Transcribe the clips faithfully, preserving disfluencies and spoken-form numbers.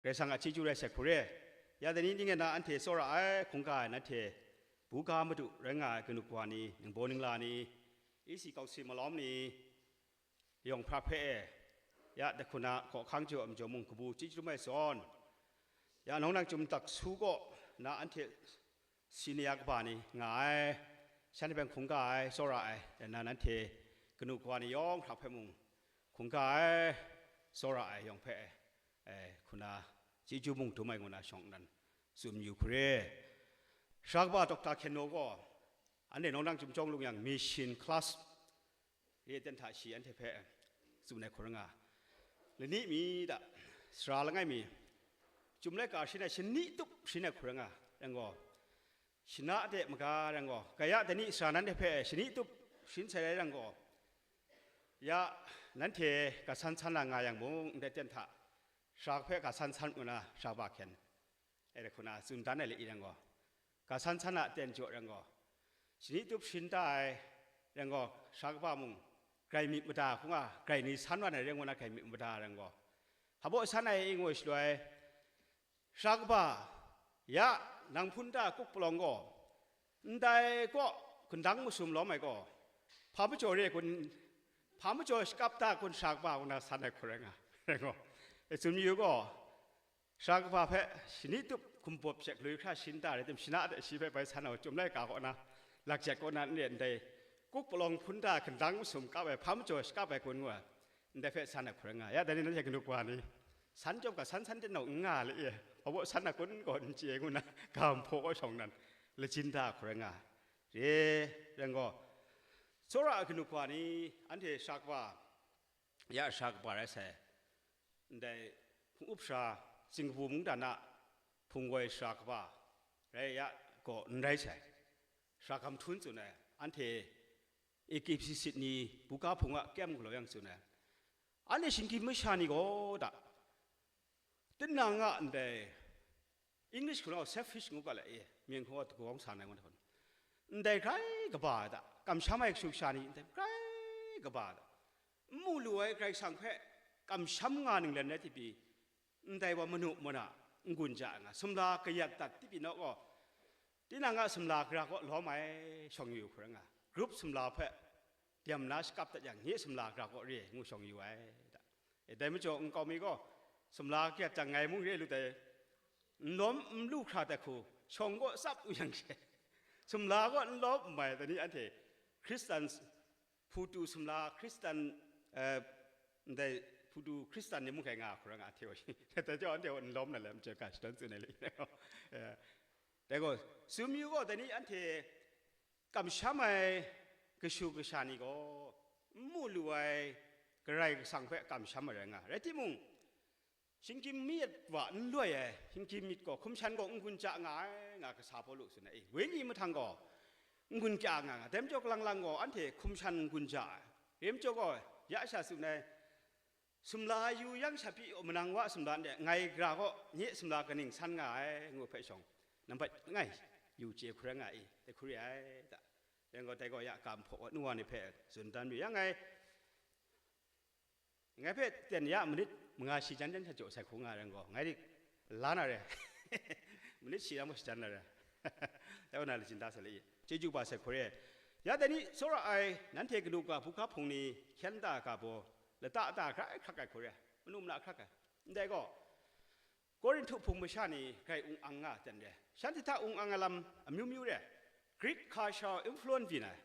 Karai Kasang a chyeju rai sai hku re. Ya dai ni ning e na anhte tsawra ai hkungga ai nanhte buga madu rai nga ai kanu kawa ni, ningbaw ningla ni, isi kawsi malawm ni, yawng hpra hpe e, ya dahkun a hkawhkang jaw ai majaw mung kabu chyeju mai zawn, ya nawng nang chyum tak su kaw na anhte senior kaba ni nga ai, shanhte hpe hkungga ai, tsawra ai, na nanhte kanu kawa ni yawng hkra hpe mung hkungga ai, tsawra ai yawng hpe, eh, hkuna chyeju mung dum ai ngu na shawng nnan tsun yu hku re. Sara kaba Doctor Hkyen Naw gaw, anhte nawng nang chyum jawng lung yang mission class re ten hta shi anhte hpe tsun ai hku rai nga. Lani mi da, sara langai mi, chyum laika shin ai shani tup shin ai hku rai nga, rai gaw, shana de maga rai gaw, kaya dai ni sara nanhte hpe shani tup shin sai rai rai gaw, ya nanhte ga san san na nga yang mung, ndai ten hta sara hpe ga san san ngu na sara ba hkyen, e hku na tsun dan ai le i rai gaw, ga san san a ten jaw rai gaw, shani tup shin ta ai rai gaw, sara kaba mung grai myit mada hkung a, grai ni san wan ai rai ngu na grai myit mada rai gaw, hpa baw san ai i ngu ai shaloi, sara kaba, ya, nang hpun ta kup palawng gaw, ndai kaw gundang masum lawm ai gaw, hpa majaw re kun, hpa majaw shakap ta kun sara kaba ngu na san ai hku rai nga, rai gaw, e tsun yu gaw, sara kaba hpe shani tup hkumbawp shek lui hkra shin ta rai tim, shana de shi hpe bai san ai, chyum laika kaw na, lakjet kaw na n re ndai, kuk palawng hpun ta gundang masum kap ai, hpa majaw shakap ai kun ngu ai, ndai hpe san ai hku rai nga. Ya dai ni nanhte kanu kawa ni, san chyawm ga san san ten nau n nga le e, hpa baw san ai kun gaw n chye ngu na, ga nhpaw kaw shawng nnan, lajin da hku rai nga. Re, rai gaw, tsawra ai kanu kawa ni, anhte sara kaba, ya sara kaba rai sai, ndai hpung up sara, Singkapu mungdan a hpung woi sara kaba rai ya gaw n rai sai, sara gam htrun tsun ai, anhte A K P sit ni buga hpung a kyem galaw yang tsun ai, anhte shinggyim masha ni gaw da, tinang a ndai English hku nau selfish ngu ga le e, myen hku a dagawng sa na ngu na hpun, ndai grai kaba ai da, kamsham ai kashu kasha ni ndai grai kaba ai da, n mu lu ai Karai Kasang hpe kamsham nga ninglen rai tipi, ndai wa manu mana n-gun ja ai nga, sumla kayat dat tipi naw gaw, tinang a sumla gara kaw lawm ai shawng yu hku rai nga, group sumla hpe dem na shakap dat yang, nye sumla gara kaw re ai ngu shawng yu ai da. E, dai majaw nkau mi gaw, sumla kayat jang ngai mung re lu dai, n lawm n lu hkra dat hku, shawng kaw tsap u yang she, sumla kaw n lawm n mai, dai ni anhte Hkristan, Hputu sumla Hkristan, eh, ndai Hputu Hkristan ni mung kai nga hku rai nga, hte wa shi, dai jaw anhte gaw n lawm na le, mchye ga shadawn tsun ai le, eh, dai gaw, tsun yu gaw, dai ni anhte kamsham ai kashu kasha ni gaw, n mu lu ai Karai Kasang hpe kamsham ai rai nga. Rai timung, shinggyim myit wa n loi ai, shinggyim myit gaw hkum shan gaw n-gun ja nga ai, nga kasa Pawlu tsun ai. Wenyi mahtang gaw n-gun kya nga nga, dai majaw kalang lang gaw anhte hkum shan n-gun ja ai. Rai majaw gaw, ya sha tsun ai, sumla yu yang sha pyi, manang wa sumla nde, ngai gara gaw nye sumla kaning san nga ai, ngu hpe shawng, nambat langai yu chye hku rai nga i, dai hku re ai da. Yang gaw, dai gaw ya ga nhpaw wa nu wa ni hpe tsun dan mi yang ai, ngai hpe ten ya manit manga shi jan jan hta jaw sai hku nga ai rai gaw, ngai dik la na re. Manit shi lam shi jan na re. Dai wa na lajin da sai le i, chyeju ba sai hku re. Ya dai ni tsawra ai, nanhte kanu ga buga hpung ni hkyen da ga baw, lata da hkrai hkrak ai hku re, manu mana hkrak ai. Ndai gaw, Korinhtu hpung masha ni grai ung ang nga ten re. Shanhte hta ung ang ai lam amyu myu re. Grik hka sha influence byin ai,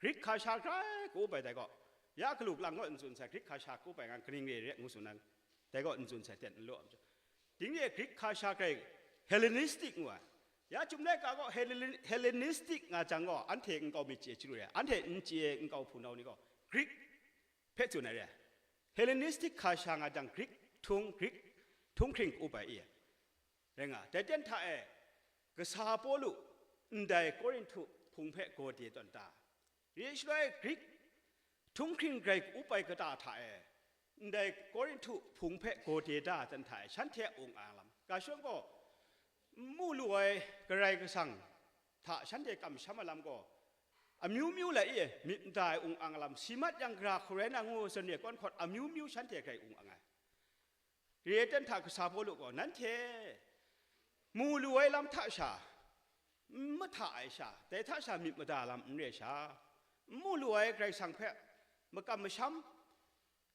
Grik hka sha grai ka-up ai dai gaw, ya galu lang gaw n tsun sai, Grik hka sha ka-up ai ngan kaning re re ngu tsun ai, dai gaw n tsun sai ten n law ai majaw, ding re Grik hka sha grai Hellenistic ngu ai. Ya chyum laika gaw Hellen-, Hellenistic nga jang gaw, anhte nkau myit chye chyalu re, anhte n chye nkau hpunau ni gaw Grik hpe tsun ai re. Hellenistic hka sha nga jang, Grik htung, Grik htunghkring ka-up ai i, rai nga, dai ten hta e, kasa Pawlu ndai Korinhtu hpung hpe gawde tawn ta, re shaloi Grik htunghkring grai ka-up ai kata hta e, ndai Korinhtu hpung hpe gawde da ten hta e, shanhte a ung ang lam, ga shawng gaw, n mu lu ai Karai Kasang hta shanhte kamsham ai lam gaw, amyu myu lai e, myit mada ai ung ang lam, si mat yang gara hku rai na ngu, zawn re kawn hkawt amyu myu shanhte grai ung ang ai. Re ai ten hta kasa Pawlu gaw, nanhte mu lu ai lam hta sha, n mahta ai sha, dai hta sha myit mada lam n re sha, n mu lu ai Karai Kasang hpe makam masham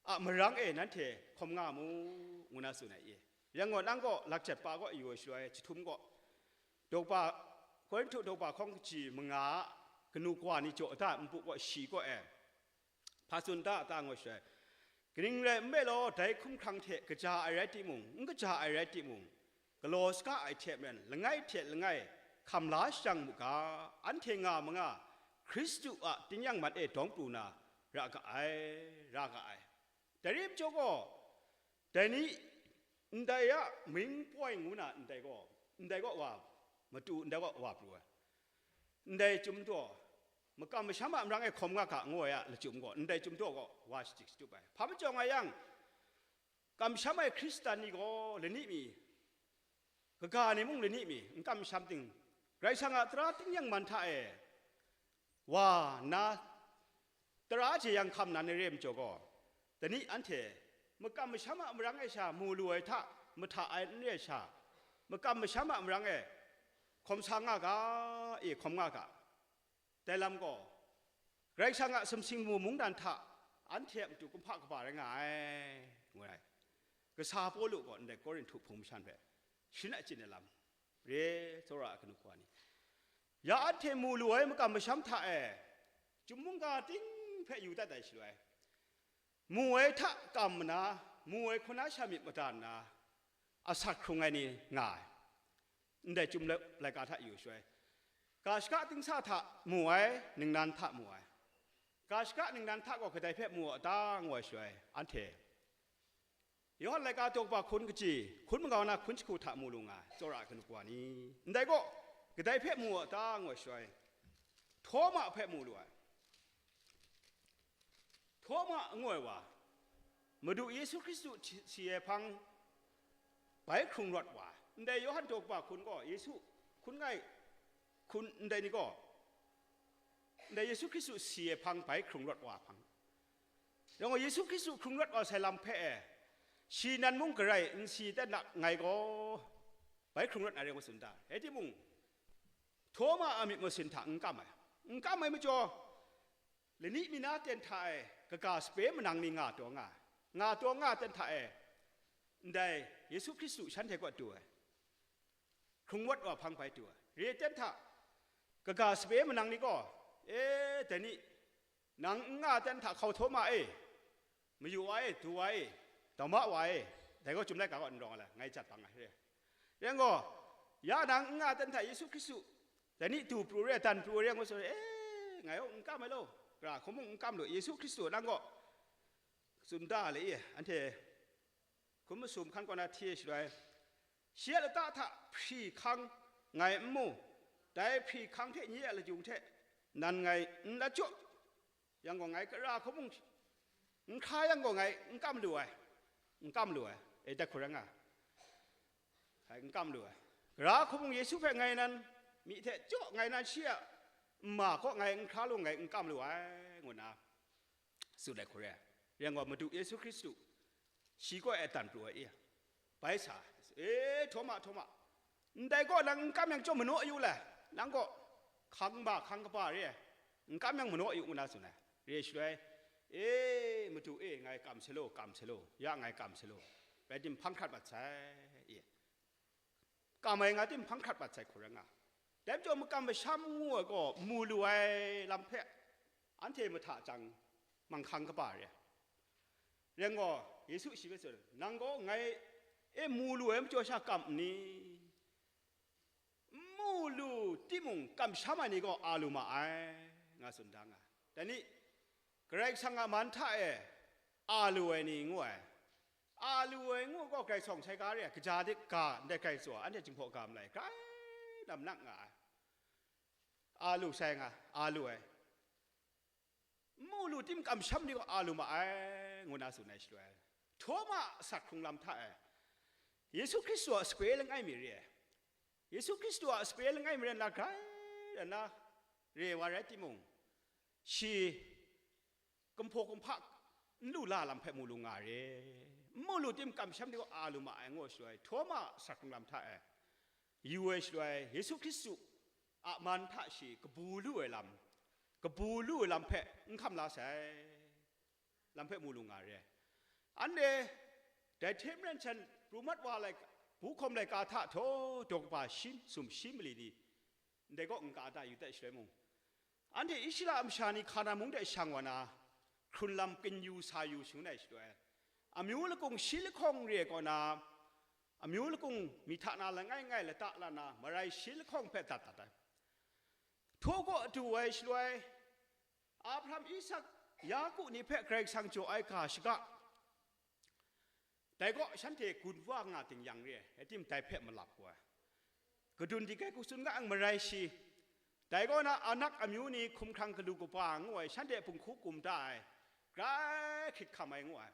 a marang e nanhte hkawm nga mu, ngu na tsun ai i. Yang gaw, nang gaw lakjat pa kaw yu ai shaloi, jahtum gaw, dawpa, Korinhtu dawpa hkawng kaji manga a kanu kawa ni jaw da ai npu kaw shi kaw e, hpa tsun da ta ngu ai shaloi, kaning rai nme law, dai hkumhkrang hte kaja ai rai timung, n kaja ai rai timung, galaw saga ai hte maren, langai hte langai hkam la shajang mu ga, anhte nga manga Hkristu a tingnyang man e dawng pru na ra ga ai, ra ga ai. Dai rai majaw gaw, dai ni ndai a main point ngu na ndai gaw, ndai gaw wa matu, ndai gaw wa pru ai. Ndai chyum daw, makam masham a marang e hkawm nga ga ngu ai a lachyum gaw, ndai chyum daw gaw wa shachyip shachyip ai. Hpa majaw nga yang, kamsham ai Hkristan ni gaw lani mi, kaga ni mung lani mi, n kamsham ting, Karai Kasang a tara tingnyang man hta e wa nna, tara jeyang hkam na ni re majaw gaw, dai ni anhte makam masham a marang e sha mu lu ai hta mahta ai n re ai sha, makam masham a marang e hkawm sa nga ga, e hkawm nga ga. Dai lam gaw, Karai Kasang a sumsing mu mungdan hta anhte a matu kumhpa kaba rai nga ai, ngu ai. Kasa Pawlu gaw ndai Korinhtu hpung mashan hpe sharin achyin ai lam re, tsawra ai kanu kawa ni. Ya anhte mu lu ai makam masham hta e, chyum mungga ting hpe yu dat ai shaloi, mu ai hta kam nna, mu ai hkaw na sha myit mada nna, asak hkrung ai ni nga ai. Ndai chyum lai-, laika hta yu shaloi, ga shaka dingsa hta mu ai, ningnan hta mu ai. Ga shaka ningnan hta gaw kadai hpe mu a ta, ngu ai shaloi, anhte Yawhan laika daw kaba hkun kaji, hkun magau na hkun jahku hta mu lu nga ai, tsawra ai kanu kawa ni. Ndai gaw, kadai hpe mu a ta, ngu ai shaloi, Htawma hpe mu lu ai. Htawma ngu ai wa, Madu Yesu Hkristu si ai hpang bai hkrung rawt wa ai. Ndai Yawhan daw kaba hkun gaw Yesu hkun ngai hkun ndai ni gaw, ndai Yesu Hkristu si ai hpang bai hkrung rawt wa ai hpang. Yang gaw Yesu Hkristu hkrung rawt wa sai lam hpe e, shi nan mung garai n si ten na ngai gaw, bai hkrung rawt na re ngu tsun da. Rai timung, Htawma a myit masin hta n kam ai. N kam ai majaw, lani mi na ten hta e kaga sape manang ni nga taw nga ai. Nga taw nga ten hta e, ndai Yesu Hkristu shanhte kaw du ai. Hkrung rawt wa hpang bai du ai. Re ten hta, kaga sape manang ni gaw, e, dai ni, nang n nga ten hta hkau Htawma e, mayu wa e, du wa e, dauma wa e, dai gaw Chyum laika gaw n rawng ai, ngai jat bang ai re. Yang gaw, ya nang n nga ten hta Yesu Hkristu, dai ni du pru re, dan pru re, ngu tsun, e, ngai gaw n kam ai law, gara hku mung n kam lu, Yesu Hkristu nang gaw tsun da le i, anhte hkun masum hkan kaw na hti shaloi, shi a lata hta hpri hkang ngai n mu, dai hpri hkang hte nye a layung hte nan ngai n lat jaw, yang gaw ngai gara hku mung n hkra yang gaw ngai n kam lu ai, n kam lu ai, e, dai hku rai nga, ngai n kam lu ai. Gara hku mung Yesu hpe ngai nan myi hte jaw ngai nan shi a nma kaw ngai n hkra lu, ngai n kam lu ai, ngu nna tsun ai hku re ai. Yang gaw Madu Yesu Hkristu shi kaw e dan pru ai e, bai sa, e, Htawma, Htawma, ndai gaw nang n kam yang chyawm manaw yu le, nang gaw hkang ba hkang kaba re ai, n kam yang manaw yu ngu na tsun ai. Re shaloi, e, Madu e, ngai kam sai law, kam sai law, ya ngai kam sai law, rai tim hpang hkrat mat sai, e. Kam ai nga tim hpang hkrat mat sai hku rai nga. Dai majaw makam masham ngu ai gaw mu lu ai lam hpe anhte mahta jang manghkang kaba re ai. Rai gaw, Yesu shi hpe tsun, nang gaw ngai e mu lu ai majaw sha kam n ni? N mu lu timung, kamsham ai ni gaw a lu ma ai, nga tsun da nga. Dai ni, Karai Kasang a man hta e a lu ai ni ngu ai. A lu ai ngu gaw, grai sawng sai ga re ai, kaja de ga ndai grai tsaw, anhte Jinghpaw ga malai, grai lam nak nga ai. A lu sai nga, a lu ai. N mu lu tim kamsham ni gaw a lu ma ai, ngu na tsun ai shaloi, Htawma a asak hkrung lam hta e, Yesu Hkristu a sape langai mi re ai. Yesu Hkristu a sape langai mi rai nna, grai rai nna re wa rai timung, shi kumhpaw kumhpa n lu la lam hpe mu lu nga re, n mu lu tim kamsham ni gaw a lu ma ai ngu ai shaloi, Htawma sakram lam hta e yu ai shaloi, Yesu Hkristu a man hta shi kabu lu ai lam, kabu lu ai lam hpe n hkam la sai. Lam hpe mu lu nga re. Anhte dai hte maren shan pru mat wa lai, bu hkawm laika hta htaw daw kaba shi, sum shi mali ni, ndai kaw n ka da yu dat shaloi mung, anhte Israela masha ni Hkanan mung de shang wa na, hkrun lam kingyu sa yu shangun ai shaloi, amyu lakung shi lahkawng re ai kaw na, amyu lakung mi hta na langai ngai lata la na, marai shi lahkawng hpe dat dat ai. Htaw kaw du ai shaloi, Abraham, Isak, Yaku ni hpe Karai Kasang jaw ai ga shaga, dai kaw shanhte gun wa nga ting yang re ai, rai tim dai hpe malap wa ai. Kadun di kai ku tsun nga ang marai shi, dai kaw na Anak amyu ni hkumhkrang galu kaba ngu ai, shanhte punghku kum da ai, grai hkrit hkam ai ngu ai,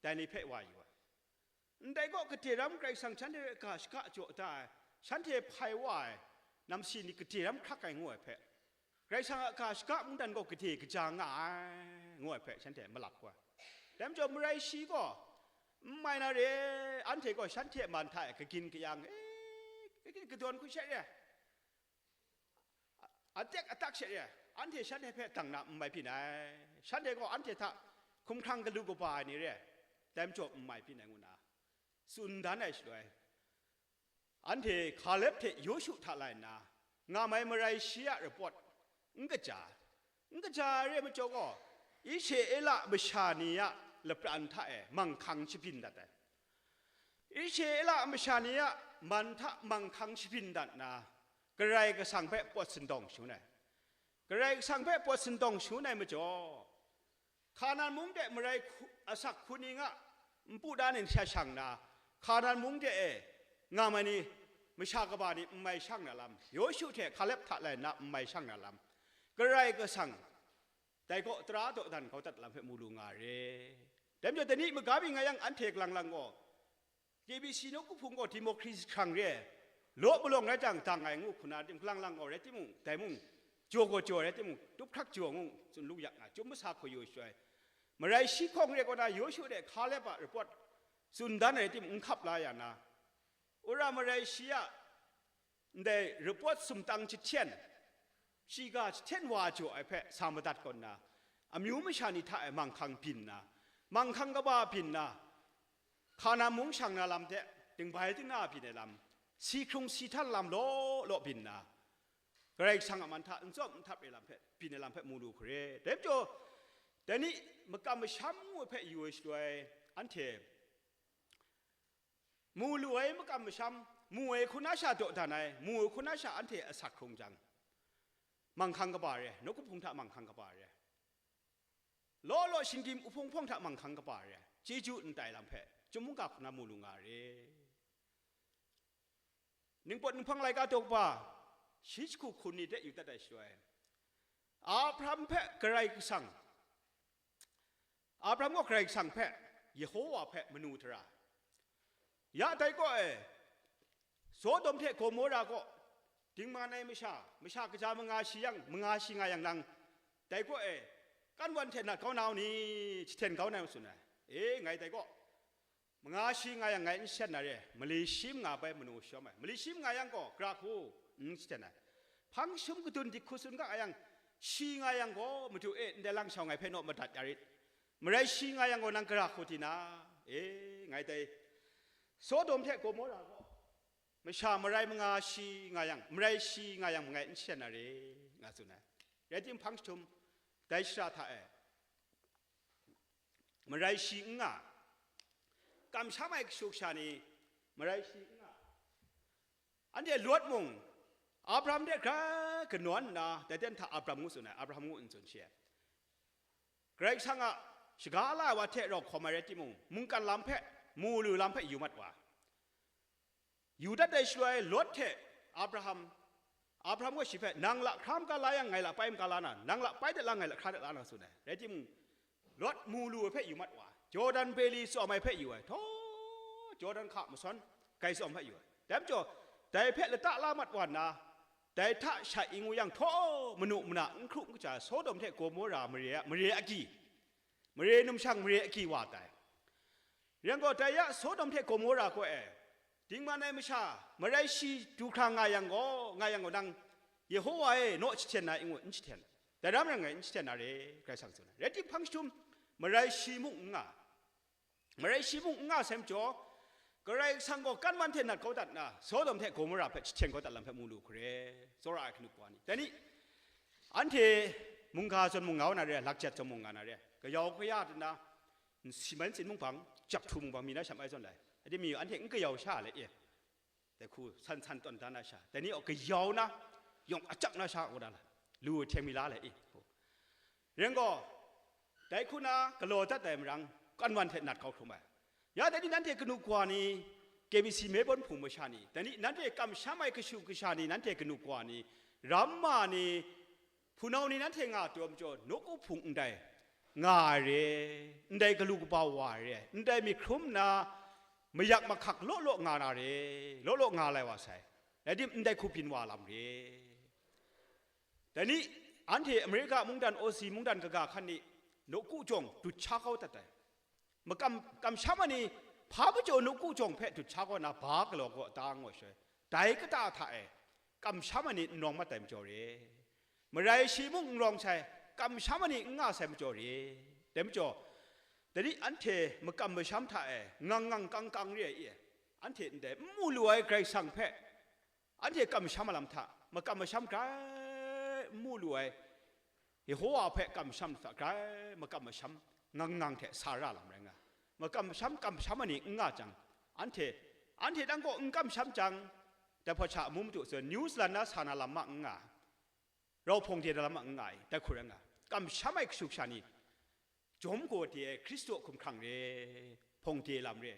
dai ni hpe wa yu ai. Ndai gaw, gade ram Karai Kasang shanhte hpe ga shaga jaw da ai, shanhte hpai wa ai, namsi ni gade ram hkrak ai ngu ai hpe, Karai Kasang a ga shaga mungdan gaw gade kaja nga ai, ngu ai hpe shanhte malap wa ai. Dai majaw, marai shi gaw, n mai na re, anhte gaw shanhte a man hta e kagin kayang, e, kagin kadawn hku she re, atek atak she re, anhte shanhte hpe dang na n mai byin ai, shanhte gaw anhte hta hkumhkrang galu kaba ai ni re, dai majaw n mai byin ai ngu na tsun dan ai shaloi, anhte Hkalep hte Yawshu hta lai nna, ngam ai marai shi a rapawt n kaja, n kaja ai re ai majaw gaw, Israela masha ni a lapran hta e manghkang shabyin dat ai. Israela masha ni a man hta manghkang shabyin dat nna, Karai Kasang hpe pawt sindawng shangun ai. Karai Kasang hpe pawt sindawng shangun ai majaw, Hkanan mung de marai hku, asak hku ning a npu dan e sha shang na, Hkanan mung de e ngam ai ni, masha kaba ni n mai shang na lam, Yawshu hte Hkalep hta lai nna n mai shang na lam, Karai Kasang dai kaw tara dawdan kau dat lam hpe mu lu nga re. Dai majaw, dai ni maga byin nga yang, anhte galang lang gaw, K B C nawku hpung gaw democracy hkrang re ai, law malawng rai jang dang ai ngu hku na tim, galang lang gaw rai timung, dai mung, jaw gaw jaw rai timung, tup hkrak jaw ngu tsun lu yak nga, Chyum masa hku yu shaloi, marai shi hkawng re kaw na Yawshu de Hkalep a rapawt tsun dan ai rai timung, n hkap la ya na, wora marai shi a ndai rapawt sumtang jahten, shiga jahten wa jaw ai hpe sa madat kaw nna, amyu masha ni hta e manghkang byin nna, manghkang kaba byin nna, Hkanan mung shang na lam hte, dingbai dingna byin ai lam, si hkrung si htan lam law law byin nna, Karai Kasang a man hta n tsawm n htap ai lam hpe, byin ai lam hpe mu lu hkre. Dai majaw, dai ni makam masham ngu ai hpe yu ai shaloi, anhte mu lu ai makam masham, mu ai hku na sha dawdan ai, mu ai hku na sha anhte asak hkrung jang, manghkang kaba re, nawku hpung hta manghkang kaba re, law law shinggyim uhpung hpawng hta manghkang kaba re, chyeju n tai lam hpe, Chyum mungga hku na mu lu nga re. Ningpawt Ninghpang laika daw kaba, shi jahku hkun ni de yu dat ai shaloi, Abraham hpe Karai Kasang, Abraham gaw Karai Kasang hpe, Yehowa hpe manu tara, ya dai kaw e, Sodom hte Gomora kaw dingman ai masha, masha kaja manga shi yang, manga shi nga yang nang, dai kaw e, kan wan hte nat kau na u ni, jahten kau na u tsun ai. E, ngai dai kaw, manga shi nga yang ngai n shan na re, mali shi manga bai manu shawm ai. Mali shi manga yang gaw, gara hku n jahten ai. Hpang jahtum kadun dik hku tsun ga yang, shi nga yang gaw, Madu e, ndai lang shau ngai hpe naw madat ya rit. Marai shi nga yang gaw, nang gara hku di na, e, ngai dai Sodom hte Gomora gaw, masha marai manga shi nga yang, marai shi nga yang, mangai n shan na re, nga tsun ai. Rai timung, hpang jahtum, dai shara hta e, marai shi n nga, kamsham ai kashu kasha ni, marai shi n nga, anhte Lot mung, Abraham de grai kanawn nna, dai ten hta Abraham ngu tsun ai, Abraham ngu n tsun shi ai. Karai Kasang a shaga la ai wa hte rau hkawm ai rai timung, mungkan lam hpe, mu lu lam hpe yu mat wa. Yu dat ai shaloi, Lot hte Abraham, Abraham gaw shi hpe, "Nang lahkra maga la yang, ngai lahpai maga la na, nang lahpai dat la, ngai lahkra dat la na," tsun ai. Rai timung, Lot mu lu ai hpe yu mat wa, Jordan beli tsawm ai hpe yu ai, htaw Jordan hka masawn grai tsawm hpe yu ai. Dai majaw, dai hpe lata la mat wa nna, dai hta sha ing u yang, htaw manu mana n hkru n kaja, Sodom hte Gomora mare a, mare agyi, mare numshang mare agyi wa tai. Rai yang gaw, dai ya Sodom hte Gomora kaw e dingman ai masha, marai shi du hkra nga yang gaw, nga yang gaw, nang Yehowa e naw jahten na i ngut, n jahten, dai ram rai ngai, n jahten na re, Karai Kasang tsun ai. Rai timung, hpang jahtum marai shi mung n nga, marai shi mung n nga sai majaw, Karai Kasang gaw kan wan hte nat kau dat nna, Sodom hte Gomora hpe jahten kau dat lam hpe mu lu hkre, tsawra ai hkanu wa ni. Dai ni, anhte mungga zawn mung nga wa na re, lakjat zawn mung nga na re, kayau kaya dat nna, nsi man tsin mung bang, jak htu mung bang mi na sha mai zawn lai. Ade mi anhte n kayau sha le e. Dai hku san san tawn da na sha, dai ni gaw kayau na, yawng ajak na sha, ngu na la, lu hte mi la le e. Rai yang gaw, dai hku na galaw dat ai marang, kan wan hte nat kau hkrum ai. Ya, dai ni nanhte kanu kawa ni, K B C Melbourne hpung masha ni, dai ni nanhte kamsham ai kashu kasha ni, nanhte kanu kawa ni, ramma ni, hpunau ni nanhte nga taw majaw, nawku hpung ndai nga ai re, ndai galu kaba wa ai re, ndai myit hkrum nna mayak mahkak law law nga na re, law law nga lai wa sai, rai tim, ndai hku byin wa lam re. Dai ni, anhte Amerika mungdan, Aussie mungdan kaga hkan ni, nawku jawng dut sha kau dat ai. Makam, kamsham ai ni, hpa majaw nawku jawng hpe dut sha kau na, ba galaw kau ta ngu ai shaloi, dai kata hta e kamsham ai ni n rawng mat ai majaw re. Marai shi mung n rawng sai, kamsham ai ni n nga sai majaw re. Dai majaw, dai ni anhte makam masham hta e ngang ngang kang kang re ai i, anhte ndai n mu lu ai Karai Kasang hpe, anhte kamsham ai lam hta makam masham grai n mu lu ai, Yehowa hpe kamsham hta grai makam masham ngang ngang hte sa ra lam rai nga. Makam masham, kamsham ai ni n nga jang, anhte, anhte dang gaw n kamsham jang, dai hpaw sha amu madu zawn, New Zealand na sa na lam ma n nga, rau hpawng de na lam ma n nga ai, dai hku rai nga. Kamsham ai kashu kasha ni, jawm gaw de ai Hkristu a hkumhkrang re, hpawng de lam re.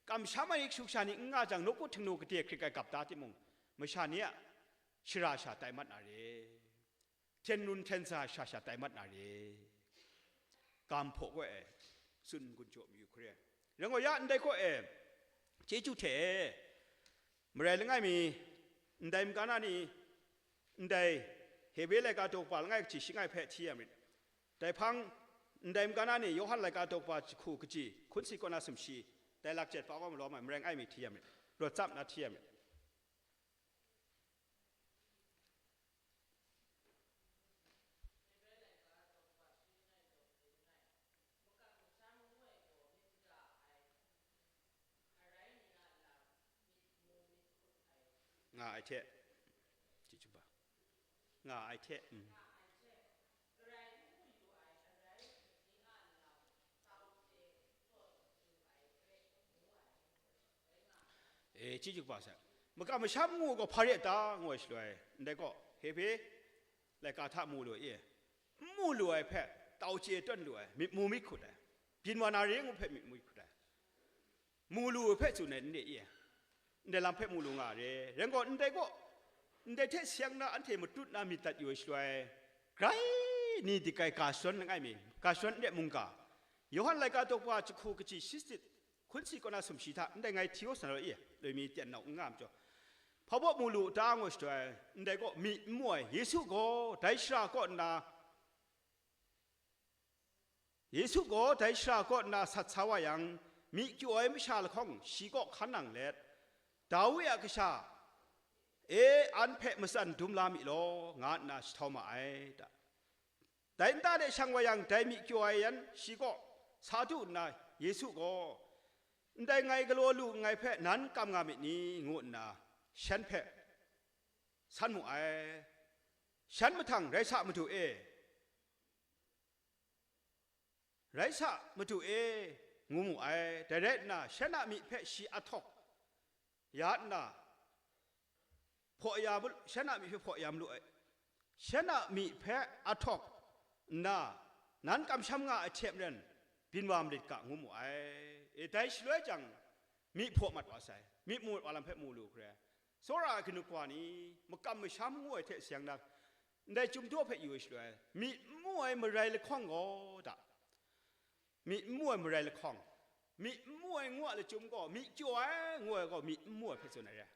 Kamsham ai kashu kasha ni n nga jang, nawku htingnu gade hkrit ai gap da timung, masha ni a shara sha tai mat na re, hten run hten sa sha sha tai mat na re. Ga hpaw kaw e tsun gun jaw mayu hkre. Rai yang gaw, ya ndai kaw e chyeju hte e, marai langai mi, ndai magana ni, ndai Hebre laika daw kaba langai kaji shi langai hpe hti ya marit. Dai hpang, ndai magana ni Yawhan laika daw kaba jahku kaji hkun si kaw na sumshi, dai lakjet pa wa malawm ai marai langai mi hti ya marit. Rawt tsap na hti ya marit. Nga ai hte, chyeju ba, nga ai hte, mm. E, chyeju kaba sai. Makam masham ngu gaw hpa re ta, ngu ai shaloi, ndai gaw, Hebre laika hta mu lu e, n mu lu ai hpe, tau chye tawn lu ai, myit mu myit hkut ai, byin wa na re ngu hpe myit mu myit hkut ai, mu lu ai hpe tsun ai n re i? Ndai lam hpe mu lu nga re. Rai yang gaw, ndai gaw, ndai hte seng na anhte matut na myit dat yu ai shaloi, grai ni dik ai ga shadawn langai mi, ga shadawn n re mungga, Yawhan laika daw kaba jahku kaji shi sanit, hkun si kaw na sumshi hta ndai ngai hti kau sa na rawt i, loi mi teng nau n nga ai majaw, hpa baw mu lu ta ngu ai shaloi, ndai gaw myit n mu ai, Yesu gaw dai shara kaw nna, Yesu gaw dai shara kaw nna sat sa wa yang, myi kyaw ai masha lahkawng shi kaw hkan nang let, Dawi a kasha e, an hpe matsan dum la mi law, nga nna jahtau ma ai ta. Dai nta de shang wa yang, dai myi kyaw ai yan shi kaw sa du nna, Yesu gaw, "Ndai ngai galaw lu nngai hpe nan kam nga myit ni?" ngu nna shan hpe san mu ai. Shan mahtang, "Rai sa, Madu e, rai sa, Madu e," ngu mu ai. Dai rai nna, shan a myi hpe shi ahtawk ya nna, hpaw ya malu, shan a myi hpe hpaw ya malu ai. Shan a myi hpe ahtawk nna, "Nan kamsham nga ai hte maren, byin wa marit ga," ngu mu ai. E, dai shaloi jang, myi hpaw mat wa sai, myi mu mat wa lam hpe mu lu hkre, tsawra ai kanu kawa ni, makam masham ngu ai hte seng na, ndai Chyum daw hpe yu ai shaloi, myi n mu ai marai lahkawng gaw da, myi n mu ai marai lahkawng, myi n mu ai ngu a lachyum gaw, myi kyaw ai ngu ai gaw, myi n mu ai hpe tsun ai re.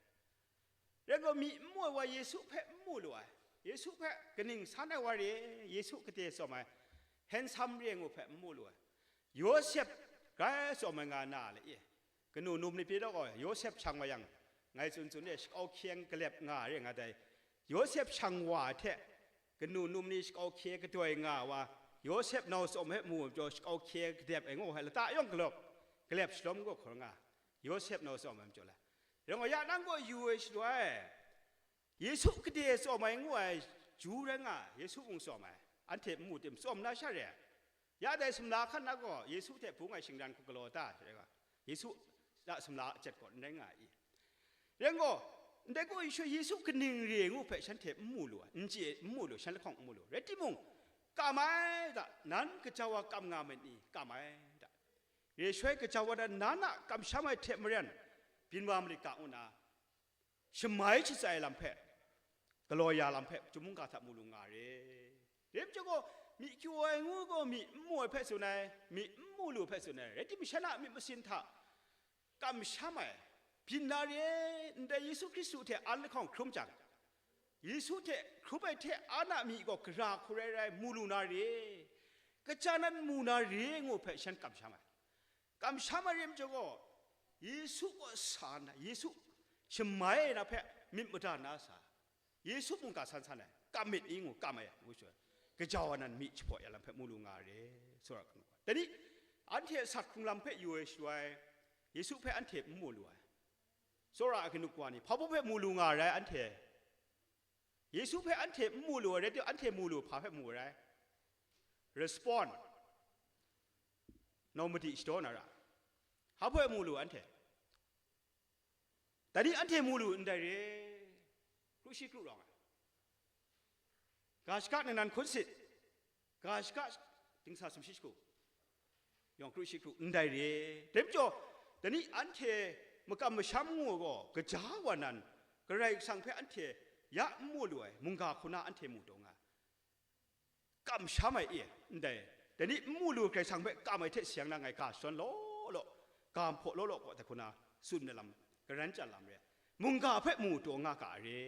Rai gaw, myi n mu ai wa Yesu hpe n mu lu ai, Yesu hpe kaning san ai wa re, Yesu gade tsawm ai, handsome re ngu hpe n mu lu ai, Yawsep grai tsawm ai nga na le e. Kanu num ni pyi law gaw, Yawsep shang wa yang, ngai tsun tsun e, shakau hkyeng galep nga re nga dai. Yawsep shang wa hte kanu num ni shakau hkye kadoi nga wa, Yawsep nau tsawm hpe mu ai majaw, shakau hkye kadep ai ngu ai lata yawng galawp, galep shalawm gaw hkawr nga, Yawsep nau tsawm ai majaw la. Rai ngai, ya nang gaw yu ai shaloi, Yesu gade tsawm ai ngu ai, Ju rai nga, Yesu mung tsawm ai, anhte n mu tim, tsawm na sha re ai. Ya dai sumla hkan na gaw, Yesu hte bung ai shingran hku galaw ta, rai nga, Yesu a sumla a jet gaw n rai nga ai i? Rai gaw, ndai gaw Yesu, Yesu kaning re ngu hpe shanhte n mu lu ai, n chye, n mu lu, shan lahkawng n mu lu. Rai timung, kam ai da, nan gaja wa kam nga myit ni? Kam ai da. Re shoi gaja wa nan, nan a kamsham ai hte maren, byin wa marit ga ngu na, shamai shatsai lam hpe, galaw ya lam hpe, chyum mungga hta mu lu nga re. Rai majaw gaw, myi kyu ai ngu gaw, myi n mu ai hpe tsun ai, myi n mu lu hpe tsun ai, rai timung, shan a myit masin hta kamsham ai, byin na re, ndai Yesu Hkristu hte an lahkawng hkrum jang, Yesu hte hkrum ai hte an a myi gaw gara hku rai rai mu lu na re, kaja nan mu na re ngu hpe shan kamsham ai. Kamsham ai rim chyawm gaw, Yesu kaw sa nna, Yesu shamai na hpe myit mada na sa, Yesu mungga san san ai, kam myit ni ngu kam ai ngu shaloi, gaja wa nan myi jahpaw ya lam hpe mu lu nga re, tsawra kanu. Dai ni, anhte sat hkrung lam hpe yu ai shaloi, Yesu hpe anhte n mu lu ai. Tsawra ai kanu wa ni, hpa baw hpe mu lu nga rai anhte? Yesu hpe anhte n mu lu ai rai timung, anhte mu lu hpa hpe mu rai? Respond. Nau madi shadaw na ra. Hpa baw mu lu anhte? Dai ni anhte mu lu ndai re, kru shi kru rawng ai. Ga shaka ningnan hkun sit, ga shaka dingsa sumshi shagu yawng kru shi kru ndai re. Dai majaw, dai ni anhte makam masham ngu gaw, gaja wa nan, Karai Kasang hpe anhte ya n mu lu ai, mungga hku na anhte mu taw nga. Kamsham ai e, ndai, dai ni n mu lu Karai Kasang hpe kam ai hte sayang na ngai ga shadawn law law, ga hpaw law law kaw hta hku na tsun ai lam, garan chyan lam re ai, mungga hpe mu taw nga ga ai re.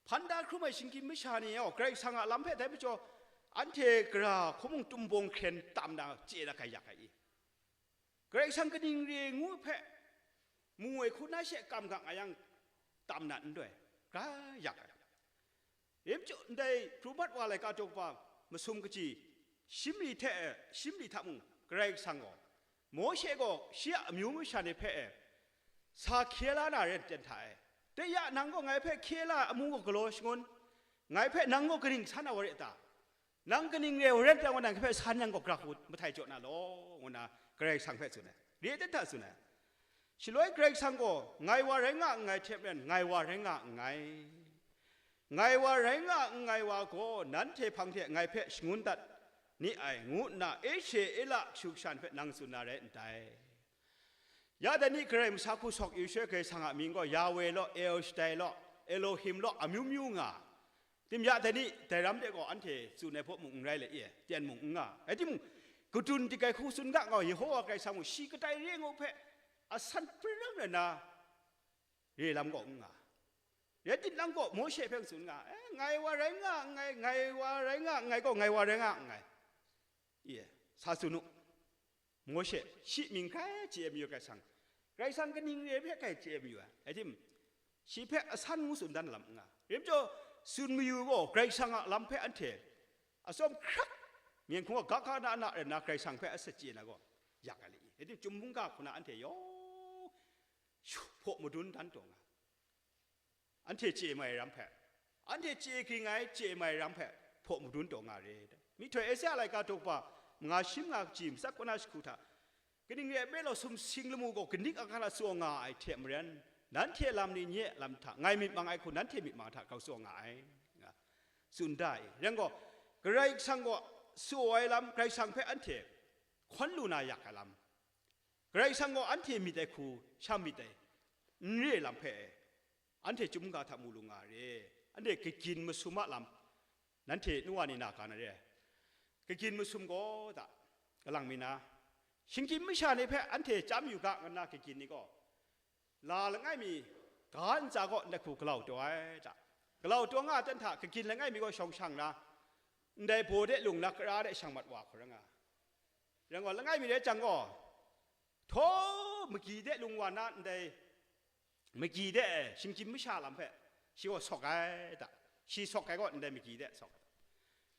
Hpan da hkrum ai shinggyim masha ni yawng, Karai Kasang a lam hpe dai majaw, anhte gara hkum mung tumbawng hkren tam na chye na grai yak ai i? Karai Kasang kaning re ngu hpe mu ai hku na she kam ga nga yang, tam na n doi, grai yak ai. Rim chyawm ndai pru mat wa laika daw kaba masum kaji, shim li hte, shim li hta mung, Karai Kasang gaw, Mawshe gaw shi a amyu masha ni hpe e, sa hkye la na re ten hta e, de ya, nang gaw ngai hpe hkye la ai amu gaw galaw shangun, ngai hpe nang gaw kaning san na wa re ta? Nang kaning re wa rai yang gaw, nang hpe san yang gaw, gara hku mahtai jaw na law, ngu nna Karai Kasang hpe tsun ai, re ten hta tsun ai. Shaloi Karai Kasang gaw, ngai wa rai nga nngai hte maren, ngai wa rai nga nngai, ngai wa rai nga nngai wa gaw, nanhte hpang hte ngai hpe shangun dat ni ai, ngu nna Eche Ela kashu kasha ni hpe nang tsun na rai ndai. Ya dai ni, Karai masa hku sawk yu shaloi Karai Kasang a mying gaw, Yahweh law, El Shaddai law, Elohim law, amyu myu nga. Tim ya dai ni, dai ram de gaw anhte tsun ai hpaw mung n rai le e, ten mung n nga. Rai timung, kadun dik ai hku tsun ga, nga Yehowa Karai Kasang mung shi kadai re ngu hpe asan hpring rai nna, re lam gaw n nga. Rai timung, nang gaw Mawshe hpe tsun nga, e, ngai wa rai nga nngai, ngai wa rai nga nngai gaw, ngai wa rai nga nngai, e, sa tsun u. Mawshe, shi mying hkrai chye ai mayu Karai Kasang, Karai Kasang kaning re hpe hkrai chye ai mayu ai. Rai timung, shi hpe asan ngu tsun dan lam n nga. Rim chyawm, tsun mayu gaw Karai Kasang a lam hpe anhte atsawm hkrak, myen hkungga ga ga na na rai nna Karai Kasang hpe asak chye na gaw, yak ai le i? Rai timung, chyum mungga hku na anhte yawng hpaw madun dan taw nga. Anhte chye mai ram hpe, anhte chye ging ai, chye mai ram hpe hpaw madun taw nga re. Myihtoi Esaia laika daw kaba manga shi manga kaji matsat kaw na shagu hta, kaning re ai law, sumsing lamu gaw kaning a ga la tsaw nga ai hte maren, nanhte lam ni nye a lam hta ngai myit mang ai hku, nanhte myit mang hta grau tsaw nga ai, nga tsun da i? Rai gaw, Karai Kasang gaw tsaw ai lam, Karai Kasang hpe anhte hkawn lu na yak ai lam, Karai Kasang gaw anhte myit ai hku sha myit ai n re lam hpe, anhte chyum ga hta mu lu nga re, anhte kagyin masum a lam, nanhte nu wa ni na ga na re ai. Kagyin masum gaw da, kalang mi na, shinggyim masha ni hpe anhte chyam yu ga ngu nna kagyin ni gaw, la langai mi ga ntsa gaw ndai hku galau taw ai da. Galau taw nga ai ten hta, kagyin langai mi gaw shawng shang na, ndai baw de lung na kara de shang mat wa hkra nga, Rai gaw, langai mi rai jang gaw, htaw magyi de lung wa na ndai magyi de shinggyim masha lam hpe shi gaw sawk ai da. Shi sawk ai gaw ndai magyi de sawk ai.